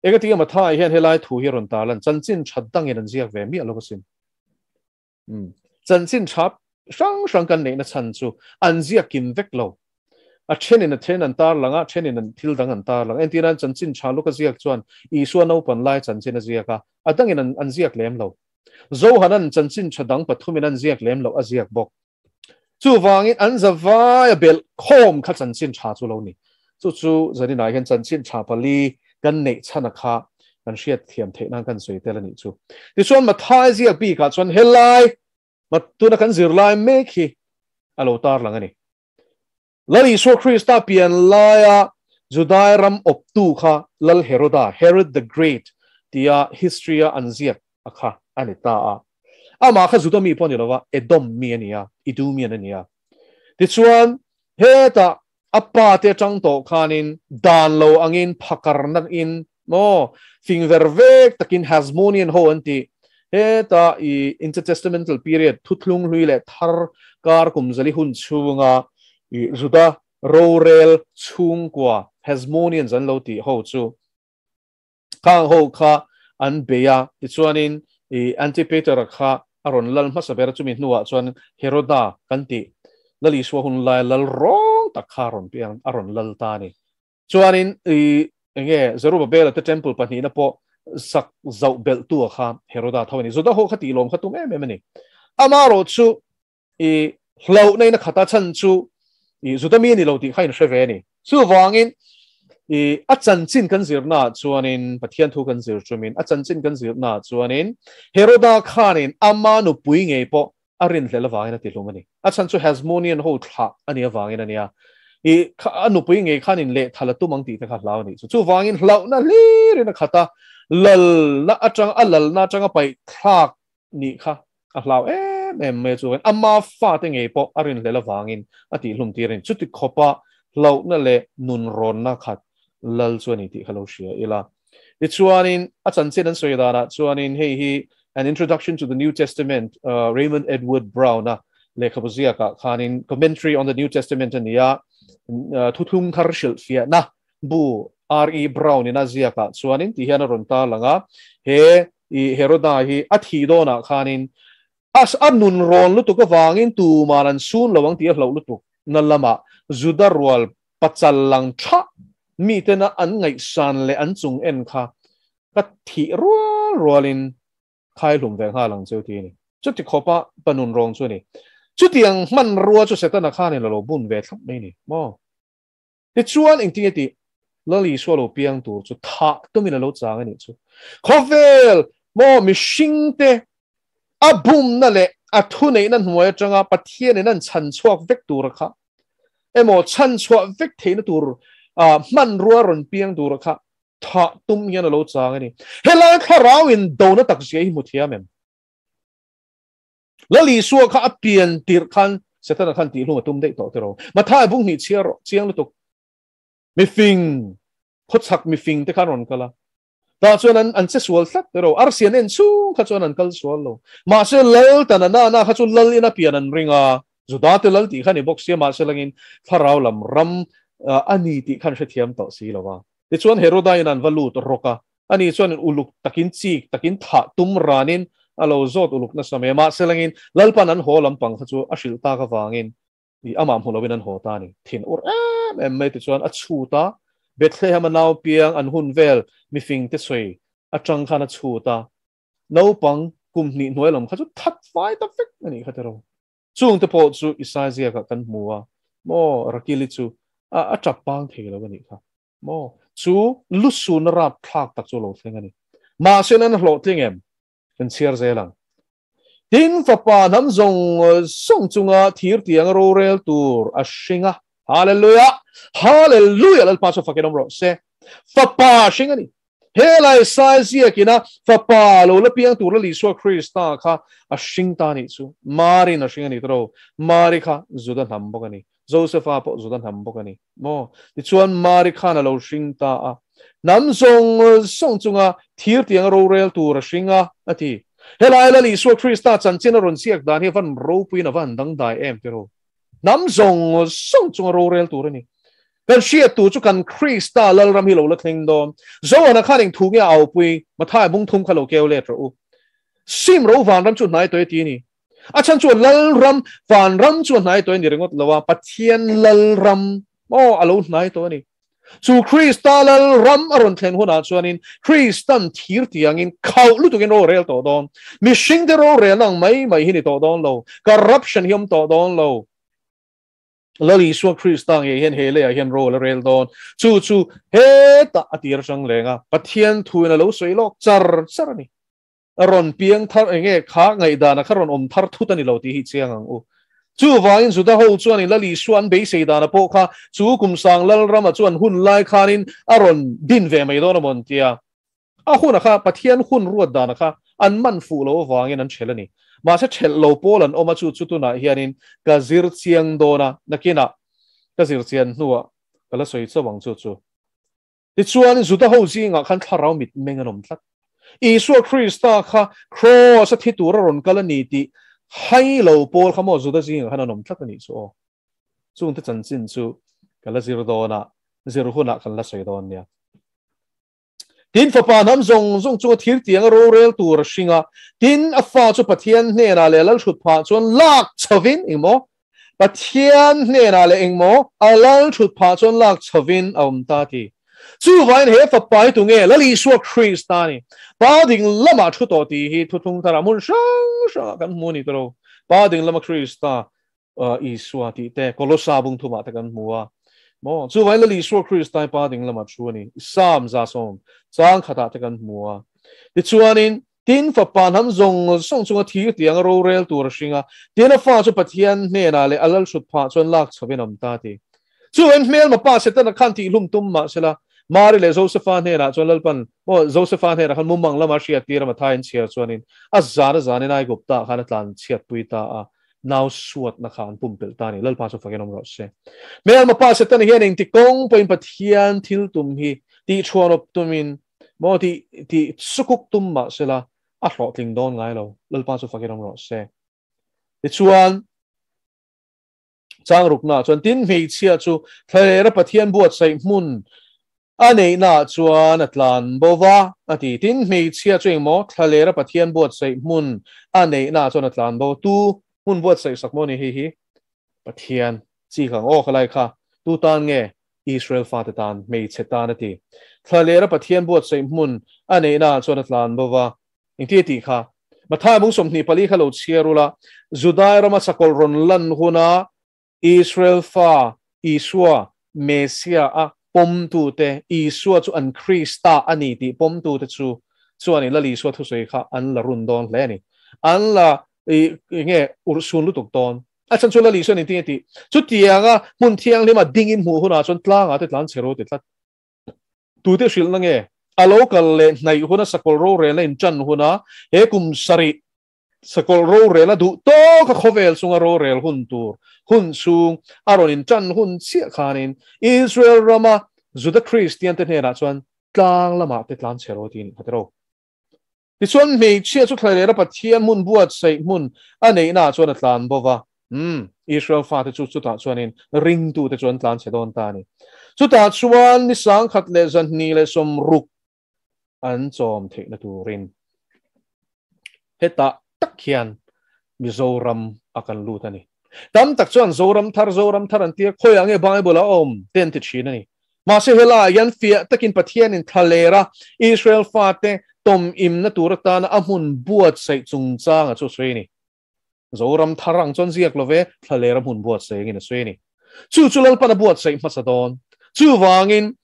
Engati Mathai hian helai thu hi a rawn tarlan chanchin that dangin an ziak ve miah lo asin. Chanchin tha hrang hrang kan neihna chhan chu an ziak kim vek lo. A thenin a then an tarlang a, thenin an thil dang an tarlang. Entir nan chanchin tha luk a ziak chuan Isua naupan lai chanchin a ziak a, a dangin an an ziak lem lo. Zohanan chanchin tha dang pathumin an ziak lem loh a ziak bawk. Chuvangin an zavai a belh khawm kha chanchin tha chu lo ni. Chu chu zaninah hian chanchin tha pali kan neih chhan a kha kan hriat thiam theih nan kan sawi tel a nih chu. Tichuan Mathai ziak bikah chuan helai tuna kan zirlai mek hi a lo tarlang a ni. Lal Isua Krista pian laia Judai ram awptu kha Lal Heroda, Herod the Great, tia history-a an ziak a kha a ni ta a. Amah kha Juda mi pawh a ni lova, Edom mi a ni a, Idumean a ni a. Tichuan, hetah a pa te atang tawh khanin dan lo angin phakarna in maw fing ver vek takin Hasmonean ho an tih hetah i intertestamental period thuthlung hlui leh thar kar kum zali hun chhunga i Juda rorel chhungkua Hasmoneans an lo tih ho chu khang ho kha an bei a tichuanin i Antipater-a kha a rawn lal hmasa ber chumi hnuah chuan Heroda kan tih Lal Isua hun lai lal rawng tak kha a rawn piang a rawn lal ta a ni. Chuanin i enge Zerubbabel-a te temple pahnihna pawh sak zauh belhtu a kha Heroda tho a ni. Juda ho kha tih lawm kha tum em em a ni. Amaherawh chu i hlauhna in a khat a chhan chu i Juda mi a ni lo tih kha in hre ve a ni. Chuvangin i a chanchin kan zirnaah chuanin Pathian thu kan zir chumin a chanchin kan zirnaah chuanin Heroda khanin ama nupui ngei pawh a rinhlelh avangin a tihlum a ni. A chhan chu Hasmonean ho thlah a nih avangin a nia. I a nupui ngei khanin lehthal a tum ang tih te kha hlau a nih chu. Chuvangin hlauhna hlirin a khat a, lalna atang a lalna atanga paih thlak nih kha a hlau em em em mai chu ama fa te ngei pawh a rin hlel avangin a tih hlum tir a ni. Chuti khawpa hlauhna leh nun rawnna khat lal chu a ni tih kha lo hria ila. Tichuanin a chanchin an sawi danah chuanin hei hi An Introduction to the New Testament Raymond Edward Brown-a lehkhabu ziakah khanin Commentary on the New Testament a ni a, thuthlung thar hrilhfiahna bu R.E. Brown-in a ziakah chuanin ti hian a rawn tarlang a, he i Heroda hi a thih dawnah khanin a nun rawn lutuk avangin tuman an sun lo ang tih a hlauh lutuk na lamah Juda rual pachal lang tha mitena an ngaihsan leh an chung en kha ka thih rual rualin khaihlum ve nghal ang cheu ti a ni. Chuti khawpa pa nun rawng chu a ni. Chutiang hmanrua chu Setana khanin a lo bun ve thlap mai a ni maw? Tichuan engtinge tih Lal Isua lo piang tur chu thah tumin a lo chang a nih chu. Khawvel maw mihringte a bumna leh a thuneihna hnuai atanga Pathianin an chhan chhuak vek tura kha emaw chhan chhuah vek theihna tur hmanrua rawn piang tura kha thah tum hian a lo chang a ni. Helai thlarau in dona tak zia hi hmu thiam em? Lal Isua kha a pian tirh khan Setana khan tihhlum a tum daih tawh tiraw. Mathai bung hnih chhiar rawh, chiang lutuk. Mifing, khawchhak mifing te khan rawn kal a. Tah chuan an an che sual tlat tiraw. Arsi an en chhung kha chuan an kal sual lo. Mahse Lal tana na na kha chu Lal in a pian an ring a. Juda te Lal tih kha ni bawk sia mahse langin thlarau lam ram a ni tih khan hrethiam tawh si lo va. Tichuan Heroda in an va lut rawk a, ani chuan uluk takin chik takin thah tum ranin a lo zawt uluk nasa mai a, mahse langin Lalpan an haw lampang kha chu a hrilh tak avangin i amah hmu loin an haw ta a ni. Thin ur em em mai tichuan a chhut a, Bethlehem a nau piang an hun vel mifing te sawi atang khan a chhut a, naupang kum hnih hnuai lam kha chu that fai ta vek a nih kha tiraw. Chung te pawh chu Isai ziakah kan hmu a, maw Rakili chu a a tap pang thei lo a nih kha. Maw chu lusuna rapthlak tak chu a lo thleng a ni. Mahse an hlawhtling em? Kan chhiar zel ang. Tin, fapa hnam zawng zawng chunga thir tiang rorel tur a hring a. Hallelujah! Hallelujah! Lalpa chu fakin awm rawh se. Fapa hring a ni. Helai sai ziakina fapa lo la piang tur Lal Isua Krista kha a hring ta nih chu. Marin a hring a ni tawh. Mari kha Juda hnam bawk a ni. Josepha pawh Juda hnam bawk a ni. Maw? Tichuan Mari khan a lo hring ta a. Hnam zawng zawng chunga thir tiang rorel tur a hring a, a ti. Helai Lal Isua Krista chanchin a rawn ziak dan hi a van ropuiin a van dangdai em tiraw? Hnam zawng zawng chunga rorel tur a ni. Kan hriat tur chu kan Krista Lalram hi lo la thleng dawn. Zohana khan eng thu nge a aupui? Mathai bung thum kha lo keu let rawh u. Sim ro vanram chu hnai tawh e ti a ni. A chhan chu Lalram, vanram chu a hnai tawh e ni ringawt lo a, Pathian Lalram aw a lo hnai tawh a ni. Chu Krista Lalram a rawn thlen hunah chuanin Kristan thir tiangin khauh lutukin rorel tawh dawn. Mihringte rorelna ang mai mai hi ni tawh dawn lo. Corruption hi awm tawh dawn lo. Lal Isua Krista ngei hian he leiah hian rol a rel dawn. Chu chu hetah a tir atang leng a, Pathian thuin a lo sawi lawk char char a ni. A rawn piang thar enge kha ngaihdana kha rawn awm thar thut a ni lo tih hi chiang ang u. Chuvangin Juda ho chuanin Lal Isua an beisei dana pawh kha chu kum sang Lalrama chuan hun lai khanin a rawn din ve mai dawn a maw an tia. A huna kha Pathian hun ruat dana kha an man fuh lo avangin an ṭhelh a ni. Mahse ṭhelh lo pawl an awm a chu chu tunah hianin ka zir chiang dawn a, nakinah ka zir chian hnuah ka la sawi chauh ang chu chu. Tichuan Juda ho zingah khan thlarau mitmeng an awm tlat. Isua Krista kha Kraws a thi tur a rawn kal a ni tih hai lo pawl kha maw Juda zingah khan an awm tlat a nih chu aw. Chungte chanchin chu ka la zir dawn a, zir hunah kan la sawi dawn nia. Tin, fapa hnam zawng zawng chunga thir tiang a rorel tur a hring a, tin, a fa chu Pathian hnenah leh lalhrut phah chuan lak chhovin, engmaw? Pathian hnenah leh engmaw a lalhrut phah chuan lak chhovin a awm ta ti. Chuvain he fapa hi tunge? Lal Isua Krista a ni. Pa ding lamah thu tawh tih hi thuthlung tharah hmun hrang hrangah kan hmu a ni ta lo. Pa ding lama Krista Isua tih te Kolosa bung thumah te kan hmu a. Maw? Chuvain Lal Isua Krista hi pa ding lamah thu a ni. Psalm 110 chang khatah te kan hmu a. Tichuanin Tin, fapa hnam zawng zawng chunga thir tiang a rorel tur a hring a, tin a fa chu Pathian hnenah leh a lalhrut phah chuan lak chhovin a awm ta ti. Chu en hmelma pa Setana khan tihhlum tum mah sela, Mari leh Josefa hnenah chuan Lalpan, maw Josefa hnenah khan mumang lama hriat tir a Mathai an chhiar chuanin a zan a zanin Aigupta khan a tlan chhiatpui ta a, nau suatna kha an pumpelh ta a ni. Lalpa chu fakin awm rawh se. Hmelma pa Setana hian engti kawng pawhin Pathian thil tum hi tih chhuanawp tumin maw tih tih sukuk tum mah sela a hlawhtling dawn ngai lo. Lalpa chu fakin awm rawh se. Tichuan, Chang ruknaah chuan tin hmeichhia chu thlalera Pathian buatsaih hmun a neihnaah chuan a tlan bo va, a ti. Tin hmeichhia chu engmaw thlalera Pathian buatsaih hmun a neihnaah chuan a tlan bo. Tu hmun buatsaih sak maw ni hei hi? Pathian chi kha ang aw khalai kha tu tan nge? Israel fate tan, hmeichhe tan a ti. Thlalera Pathian buatsaih hmun a neihnaah chuan a tlan bo va. Engti a tih kha? Matthai mung 24 kha lo chhiar ula, Judai rama sakawlh rawn lan huna Israel fa Isua, Messia a pawmtute, Isua chu an Krista a ni tih pawmtute chu chuanin Lal Isua thusawi kha an la run dawn hle a ni. An la enge urhsun lutuk dawn. A chhan chu Lal Isua nin tinge tih? Chutianga hmun thianghlima dingin hmuh hunah chuan tlangah te tlan chhe ro ti tlat. Tute hrilhna nge? A lo kal leh hnaih huna sakawlh rorelna in ṭan huna he kum sarih sakawlh rorel a duh tawk a khawvel chunga rorel hun tur hun chhung a rawn in ṭan hun chiah khanin Israel rama Juda Kristiante hnenah chuan tlang lamah te tlan chhe ro tiin khat ro. Tichuan hmeichhia chu thlalera Pathian hmun buatsaih hmun a neihnaah chuan a tlan bo va. Umm, Israel fate chu chutah chuanin ringtute chu an tlan chhe dawn ta a ni. Chutah chuan ni 1260 an chawm theihna turin hetah tak hian Mizoram a kan lut a ni. Tam tak chuan Zoram thar, Zoram thar an tia, khawiah nge Bible a awm te an ti thin a ni. Mahse helaiah hian fiah takin Pathianin thlalera Israel fate tawm imna tur atana a hmun buatsaih chungchanga chu a sawi a ni. Zoram thar ang chuan ziak lo ve, thlalera hmun buatsaih angin a sawi a ni. Chu chu Lalpan a buatsaih hmasa dawn. Chuvangin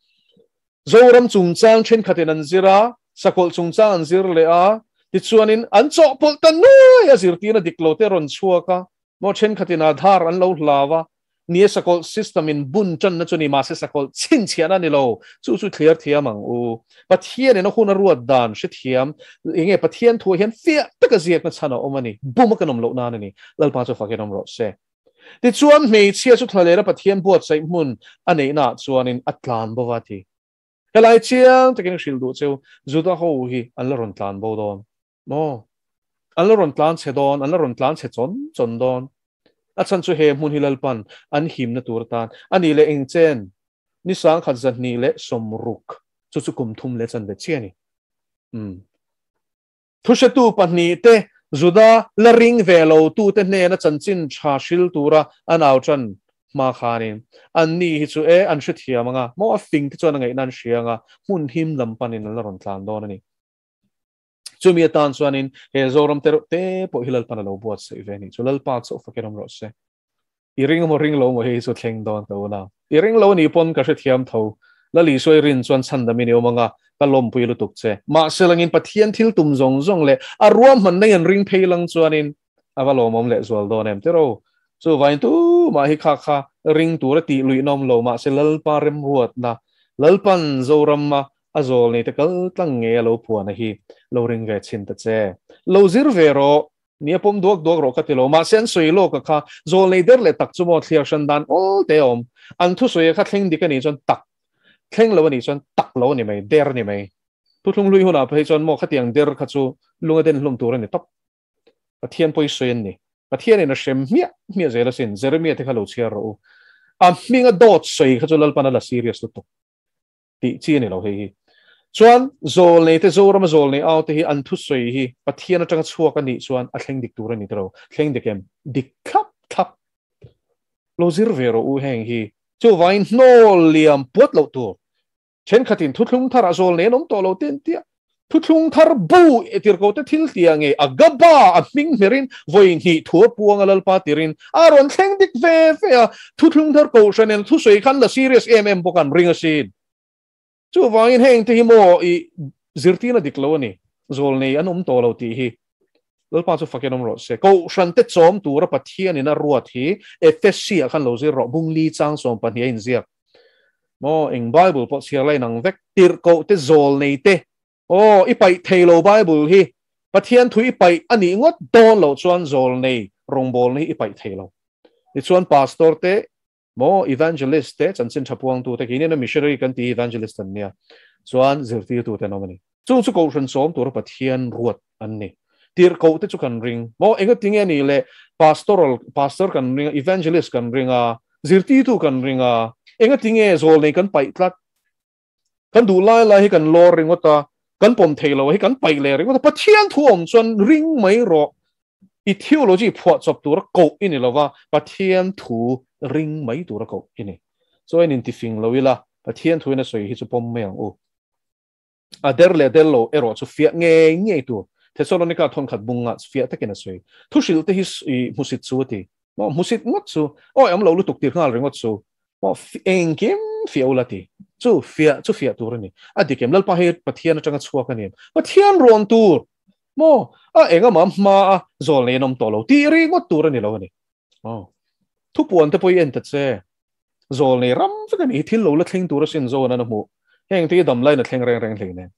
Zoram chungchang thenkhatin an zir a, sakawlh chungchang an zir leh a, tichuanin an chawhpawlh ta nuai a, zirtirna dik lo te a rawn chhuak a, maw thenkhatin Aadhaar an lo hlau a, ni e sakawlh system in bun tanna chu ni mahse sakawlh chhinchhiahna a ni lo, chu chu thliar thiam ang u. Pathianin a hun a ruat dan hrethiam, enge Pathian thuah hian fiah taka ziakna chhan a awm a ni, bum a kan awm loh nan a ni, Lalpa chu fakin awm rawh se. Tichuan hmeichhia chu thlalera Pathian buatsaih hmun a neihnaah chuanin a tlan bo va ti. Helai chiang takin hrilh duh cheu, Juda ho hi an la rawn tlan bo dawn maw? An la rawn tlan chhe dawn, an la rawn tlan chhe chawn chawn dawn. A chhan chu he hmun hi Lalpan an himna tur atan a nih leh eng chen ni 1260 chu chu kum thum leh chanve chiah a ni. Umm. Thuhretu pahnihte Juda la ring ve lo tute hnena chanchin tha hril tura an au tan hma khanin anni hi chu e an hrethiam ang a, maw a fing te chuan a ngaihna an hria ang a, hmun him lam panin an la rawn tlan dawn a ni. Chumi atan chuanin he Zoram te reuh te pawh hi Lalpan a lo buatsaih ve a nih chu. Lalpa chauh fakin awm rawh se. I ring emaw ring lo emaw hei hi chu thleng dawn ka un a. I ring lo anih pawn ka hrethiam tho. Lali sawi rin chuan chhandam in i awm anga ka lawmpui lutuk che. Mahse langin Pathian thil tum zawng zawng leh a ruahmanna i an ring phei lang chuanin a va lawmawm leh zual dawn em tiraw. Chuvain tumah hi kha kha ring tur a tih luih nawm lo mahse Lalpa remruatna Lalpan Zorama a zawl nei te kal tlang nge a lo phuan a hi lo ring ve chhin ta che. Lo zir ve rawh. Ni a pawm duak duak rawh ka ti lo. Mahse an sawi lawk a kha zawl nei der leh tak chu maw thliar hran dan awl te a awm. An thusawi a kha thleng dik a nih chuan tak, thleng lo a nih chuan tak lo a ni mai, der a ni mai. Thuthlung hlui hunah phei chuan maw khatiang der kha chu lung a den hlum tur a ni tawp. Pathian pawi sawi an ni. Pathianin a hrem hmiah hmiah zel asin. Jeremiah te kha lo chhiar rawh u. A hminga dawt sawi kha chu Lalpan a la serious lutuk. Tih chi a ni lo hei hi. Chuan zawlnei te Zorama zawlnei au te hi an thusawi hi Pathian atanga chhuak a nih chuan a thleng dik tur a ni tiro. Thleng dik em? Dik thlap thlap. Lo zir ve rawh u heng hi. Chuvangin hnawl liam puat loh tur. Thenkhatin thuthlung tharah zawlnei an awm tawh lo te an tia. Thuthlung thar bu e tirko te thil tia nge a gaba a hming hmerin vawi hnih thu a puang a Lalpa tirin a rawn thleng dik ve ve a, thuthlung thar kohhran in thusawi khan la serious em em bawk an ring asin. Chuvangin heng te hi maw i zirtirna dik lo a ni, zawlnei an awm tawh lo tih hi Lalpa chu fakin awm rawh se. Kohhran te chawm tura Pathianin a ruat hi Efesi ah khan lo zir rawh, bung li chang 12 a inziak. Maw eng Bible pawh chhiar la inang vek. Tirhkoh te zawl nei te. Aw i paih thei lo Bible hi. Pathian thu i paih a nih ngawt dawn loh chuan zawl nei rawngbawlna hi i paih thei lo. Tichuan Pastor te maw Evangelist te chanchin tha puangtu te keini na missionary kan ti Evangelist an nia. Chuan zirtirtu te an awm a ni. Chung chu Kohhran sawm tura Pathian ruat an ni. Tirhkoh te chu kan ring. Maw engatinge ni le Pastoral Pastor kan ring a, Evangelist kan ring a, zirtirtu kan ring a, engatinge zawlnei kan paih tlat? Kan duh lai lai hi kan lawr ringawt a, kan pawm thei lo hi kan paih leh ringawt a, Pathian thu awm chuan ring mai rawh. I theology phuahchawp tura koh i ni lova, Pathian thu ring mai tura koh i ni. Chuan intifing lo ila, Pathian thuin a sawi hi chu pawm mai ang u. A der leh der lo erawh chu fiah ngei ngei tur. Thesalonika thawnkhat bunga fiah takin a sawi. Thu hrilh te hi i hmusit chu a ti. Maw hmusit ngawt chu, awi awm lo lutuk tir nghal ringawt chu. Maw engkim fiah ula ti. Chu fiah chu fiah tur a ni. A dik em? Lalpa hi Pathian atanga chhuak a ni em? Pathian rawn tur. Maw a engama hma a zawl nei an awm tawh lo tih ringawt tur a ni lo a ni. Aw. Thupuan te pawh i en ta che. Zawl nei ram vek a ni. Thil lo la thleng tur asin zawn an a hmuh. Heng te hi dam laiin a thleng reng reng hlei nen.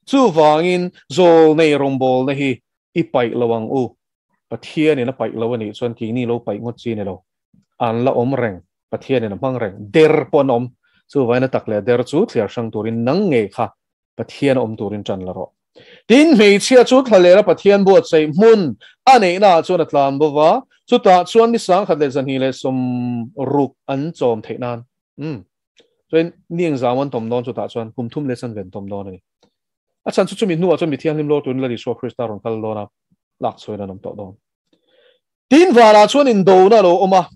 Chuvangin zawl nei rawngbawlna hi i paih lo ang u. Pathianin a paih lo a nih chuan keini lo paih ngawt chi ni lo. An la awm reng. Pathianin a hmang reng. Der pawh an awm. Chuvangin a tak leh der chu thliar hrang turin nang ngei kha Pathian a awm turin ṭan la rawh. Tin, hmeichhia chu thlalera Pathian buatsaih hmun a neihnaah chuan a tlan bo va, chutah chuan ni 1060 an chawm theih nan. Umm. Chuan ni engzau an tawm dawn chutah chuan kum thum leh chanve an tawm dawn a ni. A chhan chu chumi hnuah chuan mi thianghlim lawr turin Lal Isua Krista rawn kal dawn a, lak chhuain an awm tawh dawn. Tin, vanah chuan indona a lo awm a,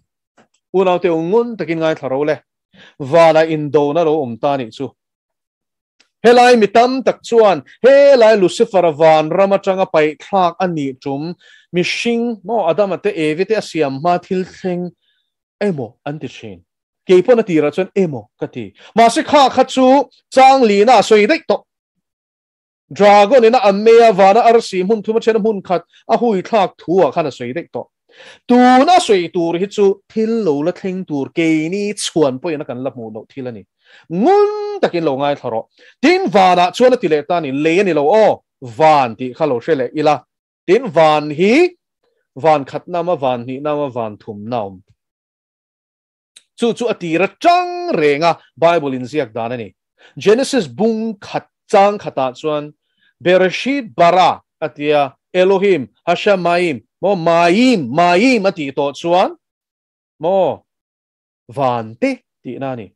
unaute u ngun takin ngaithla ro le, vanah indona a lo awm ta nih chu. Helai mi tam tak chuan helai Lucifer-a van ram atanga paih thlak a nih tum mihring maw Adama te Evi te a siam hma thil thleng emaw an ti thin. Kei pawn a tirah chuan emaw ka ti. Mahse kha kha chu chang lina a sawi daih tawh. Dragon in a an mei a vana arsi hmun thum a then a hmun khat a hui thlak thu ah khan a sawi daih tawh. Tun a sawi tur hi chu thil lo la thleng tur keini chhuan pawhin a kan la hmuh loh thil a ni. Ngun takin lo ngaithla rawh. Tin vanah chuan a ti leh ta a ni, lei a ni lo aw, van tih kha lo hre leh ila. Tin van hi van khat na awm a, van hnih na awm a, van thum na awm. Chu chu a tir atang reng a Bible inziak dan a ni. Genesis bung khat chang khatah chuan Bereshit bara a ti a, Elohim, Hashamaim, maw Maim, Maim a tih tawh chuan maw van te tihna a ni.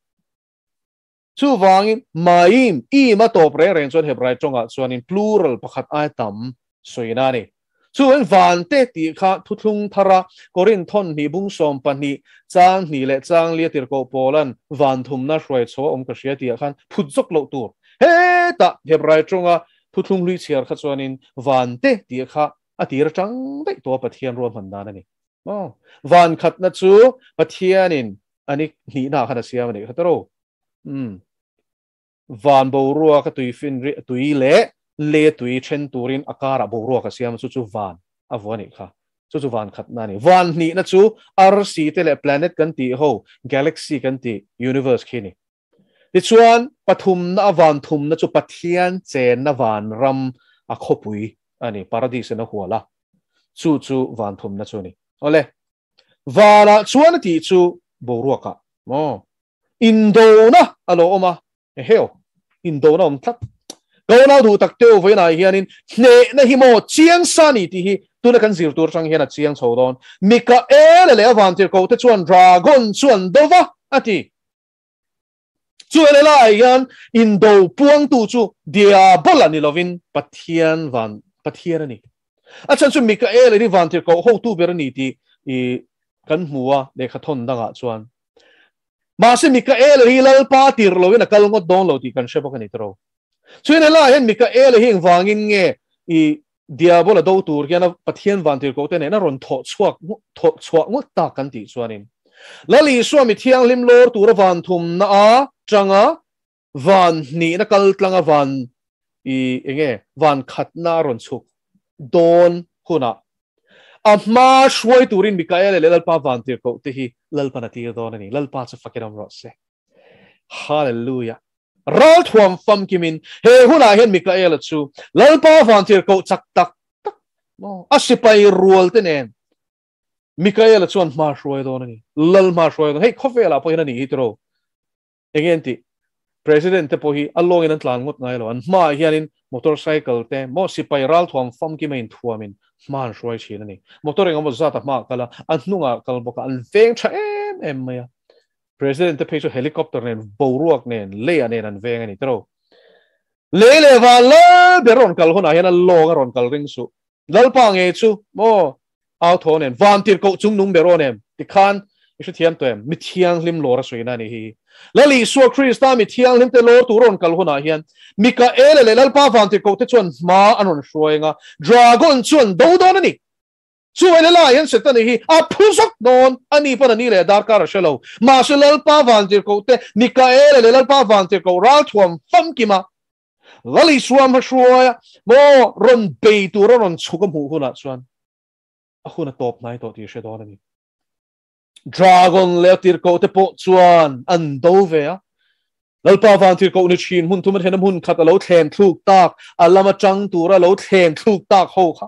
Chuvangin Maim, im a tawp reng reng chuan Hebrai tawngah chuanin plural pakhat ai tam sawina a ni. Chuvangin vante tih kha thuthlung thara Korinth thawn hnih bung 12 chang hnih leh chang li a tirhkoh Paula'n van thumna hruai chho a awm ka hria tihah khan phut zawk loh tur. Hetah Hebrai tawnga thuthlung hlui chhiar kha chuanin vante tih kha a tir atang daih tawh a Pathian ruahman dan a ni. Aw, van khatna chu Pathianin a ni hnihna khan a siam a nih kha tawh. Umm. Van boruak a tui fin ri tui leh le tui then turin a karah boruak a siam a, chu chu van a vuah a nih kha. Chu chu van khatna a ni. Van hnihna chu arsi te leh planet kan tih ho, galaxy kan tih, universe khi a ni. Tichuan, pathumna a van thumna chu Pathian chenna van ram a khawpui a ni, paradis in a hual a, chu chu van thumna chu a ni. Awle, vanah chuan a tih chu boruakah maw? Indona a lo awm a, eheu, indona awm tlat. Ka unau duh tak teu vawiinah hianin hnehna hi maw chiang sa ni tih hi tuna kan zir tur atang hian a chiang chho dawn. Mikaela leh a vantirhkoh te chuan dragon chu an do va, a ti. Chu helai hian indo puangtu chu Diabola ni lovin Pathian van Pathian a ni. A chhan chu Mikaela hi vantirhkoh hotu ber a ni tih i kan hmu a lehkha thawn dangah chuan. Mahse Mikaela hi Lalpa tir loin a kal ngawt dawn lo tih kan hre bawk a ni tawh. Chuan helaiah hian Mikaela hi engvangin nge i Diabola do tur hian a Pathian vantirhkoh te nen a rawn thawh chhuak thawh chhuah ngawt tak kan tih chuanin Lal Isua mi thianghlim lawr tura van thumna a tanga van hnihna kal tlanga van i enge van khatna a rawn chhuk dawn hunah a hma hruai turin Mikaela leh Lalpa vantirhkoh te hi Lalpan a tir dawn a ni. Lalpa chu fakin awm rawh se. Hallelujah. Ral thuam famkimin he hunah hian Mikaela chu Lalpa vantirhkoh chak tak tak maw a sipai rual te nen Mikaela chuan hma hruai dawn a ni. Lal hma hruai dawn. Hei khawvelah pawh hian a ni hi tiraw. Enge an tih? President te pawh hi a lawngin an tlan ngawt ngai lo. An hmaah hianin motorcycle te maw sipai ralthuam famkim a inthuamin hma an hruai thin a ni. Motor engemaw zat a hmaah kal a, a hnungah kal bawk a, an veng tha em em mai a. President te phei chu helicopter nen, boruak nen, leiah nen an veng a ni tiraw. Lei leh van lal ber rawn kal hunah hian a lawng a rawn kal ring suh. Lalpa nge chu maw au thaw nen van tirhkoh chung nung ber aw nem tikhan i hrethiam tawh em? Mi thianghlim lawr a sawina a ni hi. Lal Isua Krista mi thianghlim te lawr tur rawn kal hunah hian Mikaela leh Lalpa van tirhkoh te chuan hma an rawn hruai anga Dragon chuan do dawn a ni. Chu ele lai hian Setana hi a phu zawk dawn a ni pawn a ni leh darkar a hre lo. Mahse Lalpa van tirhkoh te Mikaela leh Lalpa van tirhkoh ralthuam famkima Lal Isua hmahruaia maw rawn bei tura rawn chhuk a hmuh hunah chuan a hun a tawp hnai tawh tih hre dawn a ni. Dragon leh a tirhkoh te pawh chuan an do ve a. Lalpa van tirhkoh ni thin hmun thum a thena hmun khat a lo thlem thluk tak, a lam atang tura lo thlem thluk tak ho kha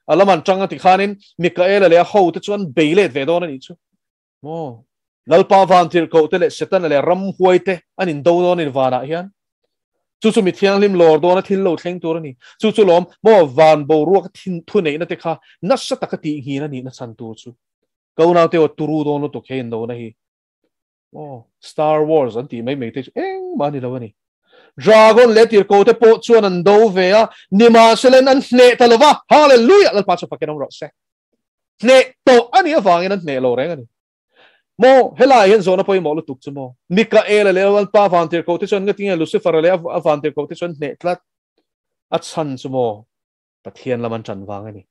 a lam an tang a ti khanin Mikaela leh a ho te chuan bei let ve dawn a nih chu. Maw? Lalpa van tirhkoh te leh Setana leh ramhuai te an indo dawn in vanah hian. Chu chu mi thianghlim lawr dawna thil lo thleng tur a ni. Chu chu lawm, maw van boruak thin thu neihna te kha nasa taka tihnghin a nihna chhan tur chu. Ka unaute aw turu dawn lutuk he indona hi. Maw Star Wars an tih mai mai te chu engmah a ni lo a ni. Dragon leh tirhkoh te pawh chuan an do ve a, nimahselain an hneh ta lova. Hallelujah! Lalpa chu fakin awm rawh se. Hneh tawh a nih avangin an hneh lo reng a ni. Maw, helaiah hian zawhna pawimawh lutuk chu maw? Mikaela leh Lalpa vantirhkoh te chuan ngatinge Lucifer-a leh a vantirhkoh te chuan hneh tlat a chhan chu maw? Pathian lam an ṭan vang a ni.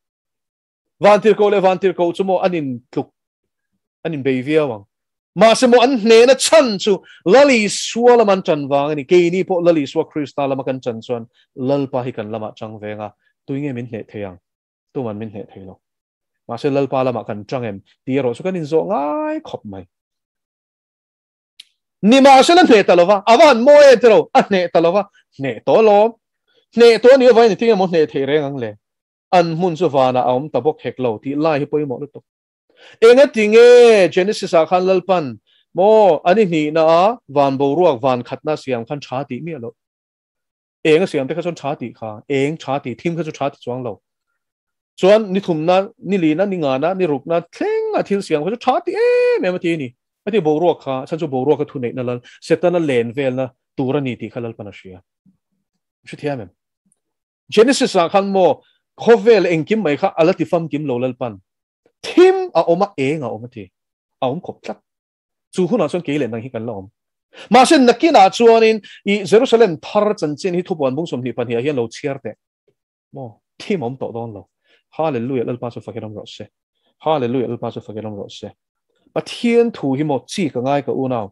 Vantirhkoh leh vantirhkoh chu maw an intluk, an inbei viau ang. Mahse maw an hnehna chhan chu Lal Isua lam an ṭan vang a ni. Keini pawh Lal Isua Krista lama kan ṭan chuan Lalpa hi kan lamah ṭang veng a, tuinge min hneh thei ang? Tuman min hneh thei lo. Mahse Lalpa lamah kan ṭang em tih erawh chu kan inzawh ngai khawp mai. Nimahsela hneh ta lova, a va han mawi em tilo, a hneh ta lova, hneh tawh alawm. Hneh tawh a nih avangin engtin nge maw hneh theih reng ang le? An hmun chu vanah a awm ta bawk hek lo tih lai hi pawimawh lutuk. Engati nge Genesis ah khan Lalpan maw an i hnihna a van boruak van khatna siam khan tha tih miah loh? Eng a siam te kha chuan tha tih kha, eng tha tih, thim kha chu tha ti chuang lo. Chuan ni thumna, ni lina, ni ngana, ni rukna thleng a thil siam kha chu tha ti em em a ti a ni. A ti boruak kha, chhan chu boruak a thuneihna lal, Setana len velna tur a ni tih kha Lalpan a hria. Hrethiam em? Genesis ah khan maw khawvel engkim mai kha a la ti famkim lo Lalpan. Thim a awm a, eng a awm a ti. A awm khawp tlat. Chu hunah chuan kei leh nang hi kan la awm. Mahse nakinah chuanin i Jerusalem thar chanchin hi thupuan bung 22 ah hian lo chhiar teh. Maw thim awm tawh dawn lo. Hallelujah Lalpa chu fakin awm rawh se. Hallelujah Lalpa chu fakin awm rawh se. Pathian thu hi maw chi ka ngai ka unau.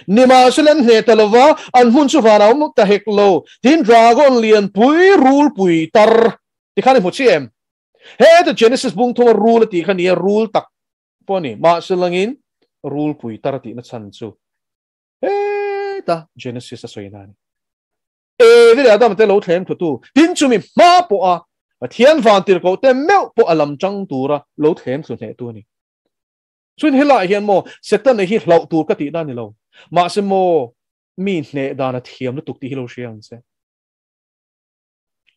Nimahsela an hneh ta lova, an hmun chu vanah awm ta hek lo. Tin dragon lianpui rulpui tar tikhan i hmu chi em? Heta Genesis bung thuma rul a tih kha nia rul tak pawh a ni. Mahse langin rulpui tar a tihna chhan chu heta Genesis a sawina a ni. Evi leh Adama te lo thleng thutu tin chumi hma pawha Pathian vantirhkoh te meuh pawh a lam tang tura lo thleng thlu hnehtu a ni. Chuan helaiah hian maw Setana hi hlauh tur ka tihna a ni lo. Mahse maw mi hneh dan a thiam lutuk tih hi lo hria ang che.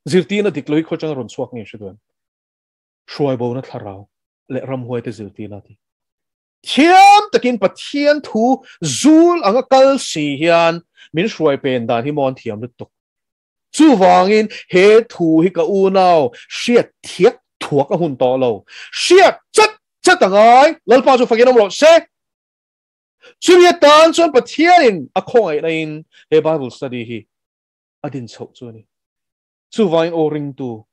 Zirtirna dik lo hi khaw changa rawn chhuak nge hre duan. Hruaibona thlarau leh ramhuaite zirtirna a ti. Thiam takin Pathian thu zul anga kal si hian min hruai pen dan hi maw an thiam lutuk. Chuvangin he thu hi ka unau hriat thiak thuak a hun tawh lo. Hriat chat chat a ngai. Lalpa chu fakin awm rawh se. Chumi atan chuan Pathianin a khawngaihna in he Bible study hi a din chhoh chu a ni. Chuvangin aw ringtu,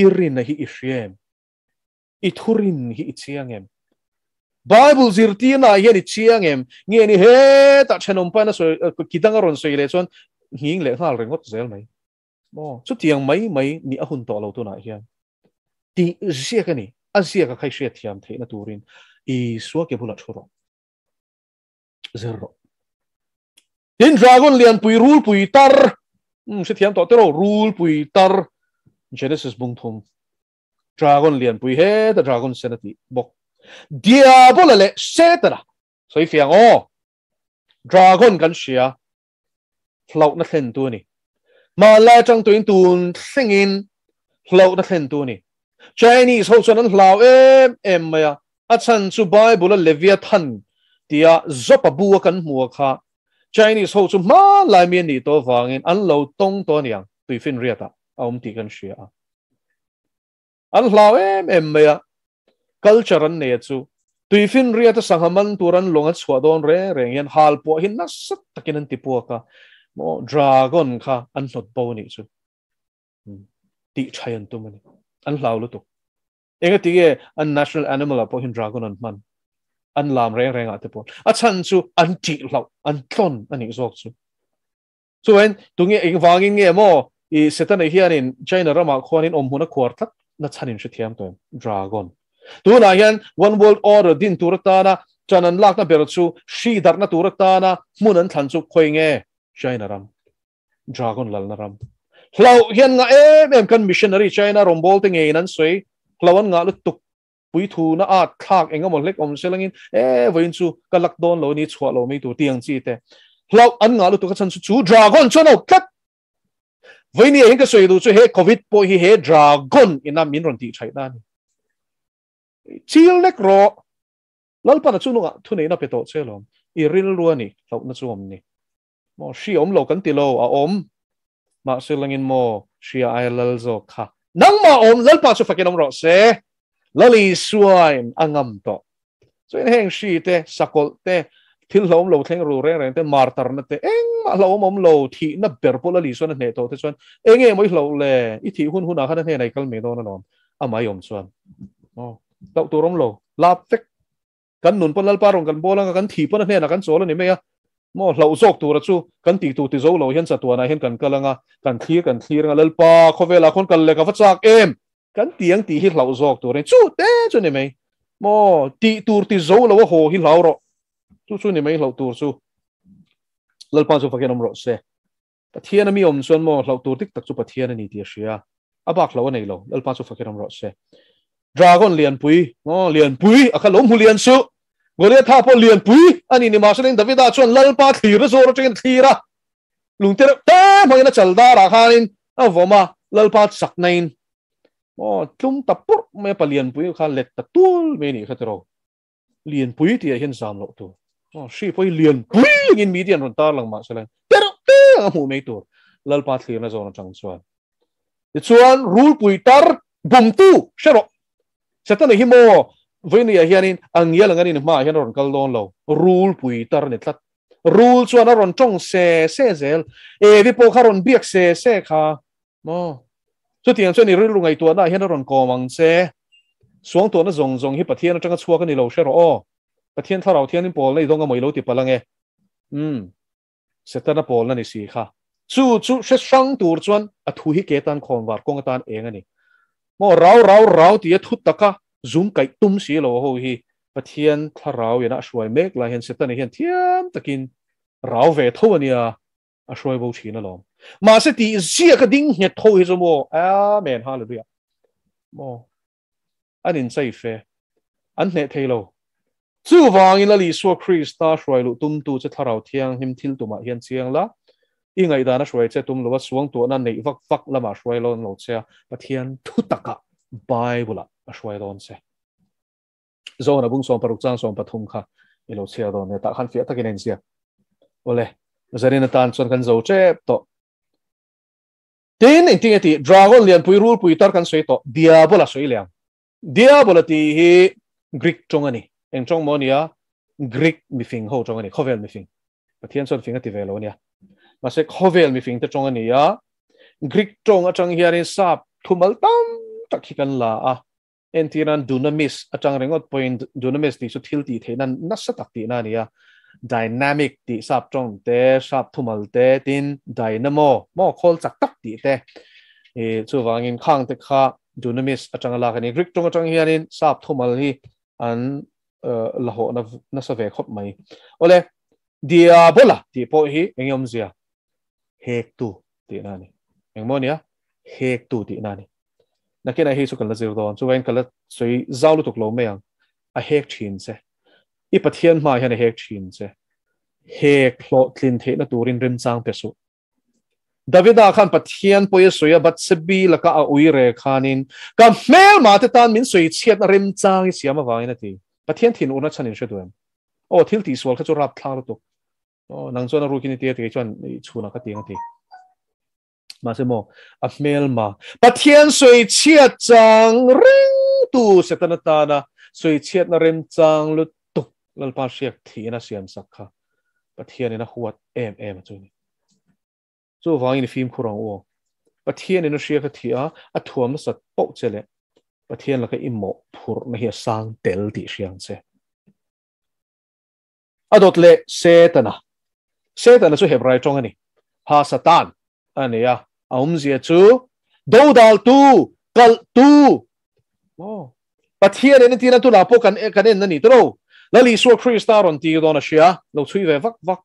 i rinna hi i hria em? I thurin hi i chiang em? Bible zirtirna ah hian i chiang em? Nge ni hetah thenawm paina sawi ki danga rawn sawi leh chuan nghing leh nghal ringawt zel mai. Maw? Chutiang mai mai ni a hun tawh lo tunah hian. Tih ziak a ni. A ziak a khai hriat thiam theihna turin Isua ke bulah thu rawh. Zir rawh. Tin dragon lian pui rul pui tar um hre thiam tawh te ro rul pui tar Genesis bung thum dragon lian pui he ta dragon sen a ti bawk diabola leh setana sawi fiang aw dragon kan hria hlauhna thlen tu a ni. Hmanlai atang tuin tun thlengin hlauhna thlen tu a ni. Chinese ho chuan an hlau em em mai a, a chhan chu Bible a Leviathan tia Zopa bu a kan hmu a kha Chinese ho chu hmanlai mi a nih tawh avangin an lo tawng tawh aniang tuifinriat ah a awm tih kan hria a. An hlau em em mai a, culture an nei a chu. Tuifinriat a sangha man tur an lawng a chhuah dawn reng reng hian hal puah hi nasa takin an ti puak a, maw dragon kha an hnawt bo a nih chu. Tih thai an tum a ni. An hlau lutuk. Engati nge an national animal ah pawh hian dragon an hman? An lam reng reng ah te pawh. A chhan chu an tih hlauh, an tlawn a nih zawk chu. Chuan tunge engvangin nge maw i Setana hianin China ramah khuanin awmhmun a khuar tlat na chhan in hrethiam tawh em? Dragon. Tunah hian One World Order din tur atana chan an lakna ber chu hri darhna tur atana hmun an thlan chu khawi nge? China ram. Dragon lalna ram. Hlauh hian ngah em em kan missionary China rawngbawlte ngeiin an sawi. Hlauh an ngah lutuk. Puithu na at thlak eng emaw hlek awm se langin e vawiin chu ka lak dawn lo ni chhuah lo mai tur tih ang chi te hlauh an ngah lutuk a chhan chu chu dragon chuan a awp tlat. Vawiin hian ka sawi duh chu he covid pawh hi he dragon ina min rawn tih thaih na a ni. Chil nek rawh. Lalpana chu nungah thuneihna pe tawh che lawm. I rilru a ni hlauhna chu awm ni. Maw hri awm lo kan ti lo a awm. Mahse langin maw hria ai lal zawk kha. Nangmah awm Lalpa chu fakin awm rawh se. Lal Isuain a ngam tawh. Chuan heng hri te, sakawlh te, thil hlauhawm lo thleng ru reng reng te, martarna te, engmah hlauhawm awm lo, thihna ber pawh Lal Isuain a hneh tawh te chuan enge maw i hlauh le? I thih hun hunah khan a hnenah i kal mai dawn alawm. Amah i awm chuan. Aw, hlauh tur awm lo. Lap vek. Kan nun pawn Lalpa rawn kan bawl anga kan thih pawn a hnenah kan chawl a ni mai a, maw hlauh zawk tura chu kan tih tur ti zo lo hian chatuanah hian kan kal anga, kan thlir kan thlir anga Lalpa khawvelah khawn kal leh ka va chak em? Kan ti ang tih hi hlauh zawk tur a ni. Chu te chu ni mai. Maw tih tur ti zo lo a haw hi hlau rawh. Chu chu ni mai hlauh tur chu. Lalpa chu fakin awm rawh se. Pathian a mi awm chuan maw hlauh tur dik tak chu Pathian a ni tih a hria. A bak hlauh a nei lo. Lalpa chu fakin awm rawh se. Dragon lianpui, maw lianpui, a kha lo hmu lian suh. Goliatha pawh lianpui a ni nimahselain Davida chuan Lalpa thlirna zawr atangin a thlir a. Lungte reuh te hmangin a chal darah khanin a vawm a, Lalpa chaknain maw tlum ta purh mai a pa lianpui kha let ta tul mai a nih kha tiraw. Lianpui tih ah hian zam loh tur. Aw, hri pawh hi lianpui angin media an rawn tar lang mah sela, tereuh te ang a hmuh mai tur Lalpa thlirna zawn atang chuan. Tichuan, rulpui tar bumtu hre rawh. Setana hi maw vawiin ah hianin a ngial ang anin hmaah hian a rawn kal dawn lo. Rulpui tar a ni tlat. Rul chuan a rawn tawng se se zel. Evi pawh kha rawn biak se se kha. Maw? Chutiang chuan i rilru ngaihtuahna ah hian a rawn kawm ang che. Suangtuahna zawng zawng hi Pathian atanga chhuak a ni lo hre rawh aw. Pathian thlarau thiangin pawlna i dawng a maw i lo ti palh ange. Umm. Setana pawlna ni si kha. Chu chu hre hrang tur chuan a thu hi ke tan khawnvar kawng atan eng a ni. Maw rau rau rau tia thu taka zum kaih tum si lo ho hi Pathian thlarau ina a hruai mek lai hian Setana hian thiam takin rau ve tho a nia. A hruai bo thin alawm. Mahse tih ziak a ding nghet ho hi chu maw, Amen, Hallelujah. Maw, an inchei fe, an hneh thei lo. Chuvangin Lal Isua Krista hruai luh tumtu che Thlarau Thianghlim thil tumah hian chiang la, i ngaihdan a hruai che tum lo a, suangtuahna neih vak vak lamah hruai lawn lo che a, Pathian thu takah Bible-ah a hruai dawn che. Zona bung 16 chang 13 kha i lo chhiar dawn nia, tah khan fiah takin a inziak. Awle, zanin atan chuan kan zo tep tawh. Tin, engtin nge tih? Dragon lianpui rulpui tar kan sawi tawh, Diabola sawi liam. Diabola tih hi Greek tawng a ni. Eng tawng maw nia? Greek mifing ho tawng a ni, khawvel mifing. Pathian chuan fing a ti ve lo ania. Mahse khawvel mifing te tawng a ni a. Greek tawng atang hianin sap thumal tam tak hi kan la a. Entirnan dunamis atang ringawt pawhin dunamis tih chu thil tih theihna nasa tak tihna a ni a, dynamic tih sap tawng te, sap thumal te, tin dynamo, maw khawl chak tak tih te, ih chuvangin khang te kha dunamis atanga lak a ni. Greek tawng atang hianin sap thumal hi an la hawhna nasa ve khawp mai. Awle. Diabola tih pawh hi eng awmzia? Hektu tihna a ni. Engmaw nia? Hektu tihna a ni. Nakinah hei chu kan la zir dawn. Chuvangin ka la sawi zau lutuk lo mai ang. A hek thin che. I Pathian hmaah hian a hek thin che. Hek hlawhtlin theihna turin remchang pe suh. Davida khan Pathian pawi a sawi a, Bathsebi laka a ui re khanin, Ka hmelma te tan min sawi chhiatna remchang i siam avangin a ti. Pathian thin urna chhan in hre duh em? Aw, thil tihsual kha chu rapthlak lutuk. Aw, nang chuan a rukin i ti a ti, kei chuan i chhunah ka ti ang a ti. Mahse maw, a hmelma Pathian sawi chhiat chang rengtu Setana tana sawi chhiatna remchang lutuk Lalpa hriak thihin a siamsak kha Pathianin a huat em em a chu ni. Chuvangin i fimkhur ang u aw. Pathianin a hriak a thih a, a thuam nasat poh che leh Pathian laka i mawhphurhna hi a sang tel tih hria ang che. A dawt leh Setana. Setana chu Hebrai tawng a ni. Ha Satan a ni a, a awmzia chu dodaltu, kalhtu. Maw? Pathianin a tina tunah pawh kan kan en a ni tawh. Lal Isua Krista rawn tir dawn a hria, lo chhui ve vak vak.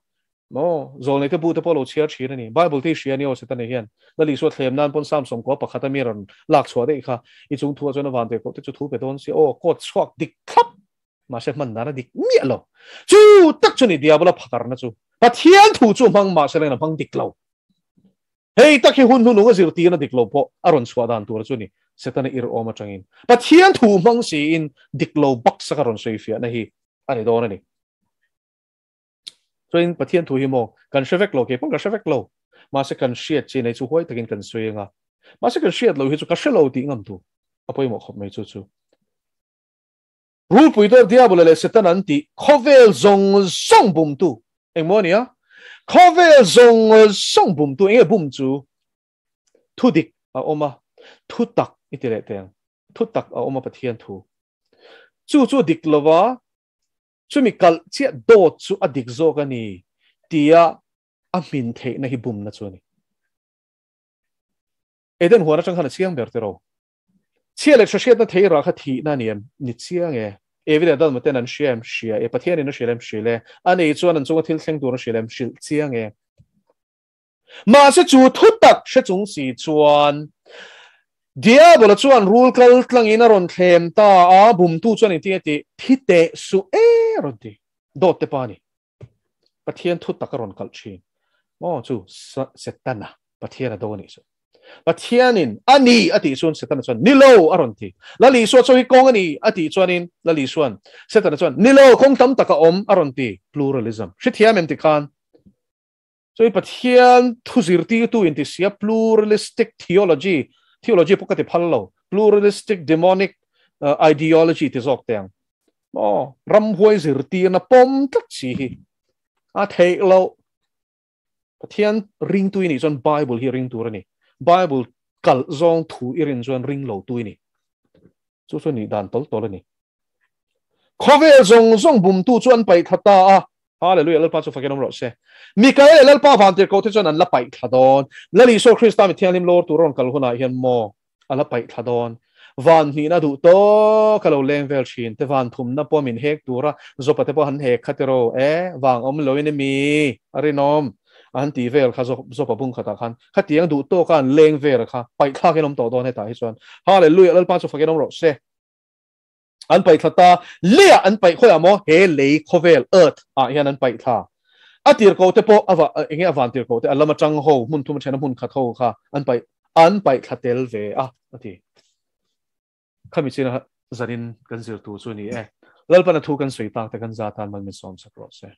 Maw? Zawlnei te bu te pawh lo chhiar thin a ni. Bible te hi hria a ni aw Setana hian. Lal Isua thlem nan pawn Samson kua pakhat a mi rawn lak chhuah daih kha. I chung thuah chuan a van tirhkoh te chu thu pe dawn sia. Aw, kawt chhuak dik thlap. Mahse hman dan a dik miah lo. Chu tak chu ni Diabola phakarna chu. Pathian thu chu hmang mahse lengin a hmang dik lo. Hei tak hi hun hnunung a zirtirna dik lo pawh a rawn chhuah dan tur chu ni. Setana ir awm atangin Pathian thu hmang siin dik lo baksak a rawn sawi fiahna hi a ni dawn a ni. Chuan Pathian thu hi maw kan hre vek lo, kei pawn ka hre vek lo. Mahse kan hriat chi nei chu huai takin kan sawi anga. Mahse kan hriat lo hi chu ka hre lo tih ngam tur a pawimawh khawp mai chu chu. Rulpui dawr Diabola leh Setana an tih khawvel zawng zawng bumtu engmaw a nia? Khawvel zawng zawng bumtu enge bum chu? Thu dik a awm a, thu tak i ti leh teh ang. Thu tak a awm a Pathian thu. Chu chu dik lova chumi kalh chiah dawt chu a dik zawk a ni tia a hmin theihna hi bumna chu a ni. Eden huan atang khan a chiang ber tiraw? Chhia leh hre-hriatna thei rah kha thihna a ni em? Ni chiang e. Evi leh Adama ten an hria em? Hria e. Pathianin a hrilh em? Hrilh e. A nei chuan an chunga thil thleng tur a hrilh em? Hrilh chiang e. Mahse chu thu tak hre chung si chuan Diabola chuan rul kal tlangin a rawn thlem ta a, bumtu chuan engtin nge tih? Thi teh suh e a rawn ti. Dawt te pa a ni. Pathian thu tak a rawn kalh thin. Maw chu Setana, Pathian a do a nih chu. Pathianin a ni a tih chuan Setana chuan ni lo a rawn ti. Lal Isua chu hi kawng a ni a tih chuanin Lal Isuan Setana chuan ni lo kawng tam tak a awm a rawn ti. Pluralism. Hrethiam em ti khan. Chu Pathian thu zirtirtu in ti sia pluralistic theology, theology pawh ka ti phal lo, pluralistic demonic ideology ti zawk teh ang. Maw ramhuai zirtirna pawm tlat si hi a theih loh. Pathian ringtu i nih chuan Bible hi ring tur a ni. Bible kalh zawng thu i rin chuan ring lo tu i ni. Chu chu nih dan tawl tawl a ni. Khawvel zawng zawng bumtu chu an paih thla ta a. Hallelujah, Lalpa chu fakin awm rawh se. Mikael leh Lalpa vantirhkoh te chuan an la paih thla dawn. Lal Isua Krista mi thianghlim lawr tur a rawn kal hunah hian maw a la paih thla dawn. Van hnihna duh tawk a lo leng vel thin te, van thumna pawh min hek tur a, Zopa te pawh han hek kha tiraw e, vang awm loin emi a rinawm a han ti vel kha Zopa bung khatah khan khatiang duh tawka an leng vel kha paih thlakin awm tawh dawn hetah hi chuan. Hallelujah, Lalpa chu fakin awm rawh se. An paih thla ta, leiah an paih khawiah maw he lei khawvel, earth, ah hian an paih thla. A tirhkoh te pawh a va, enge a van tirhkoh te, a lam atang ho, hmun thum a then a hmun khat ho kha an paih, an paih thla tel ve a, a ti. Khami china zanin kan zir tur chu a ni e. Lalpana thu kan sawi tak te kan za tan mal min sawm sak rawh se.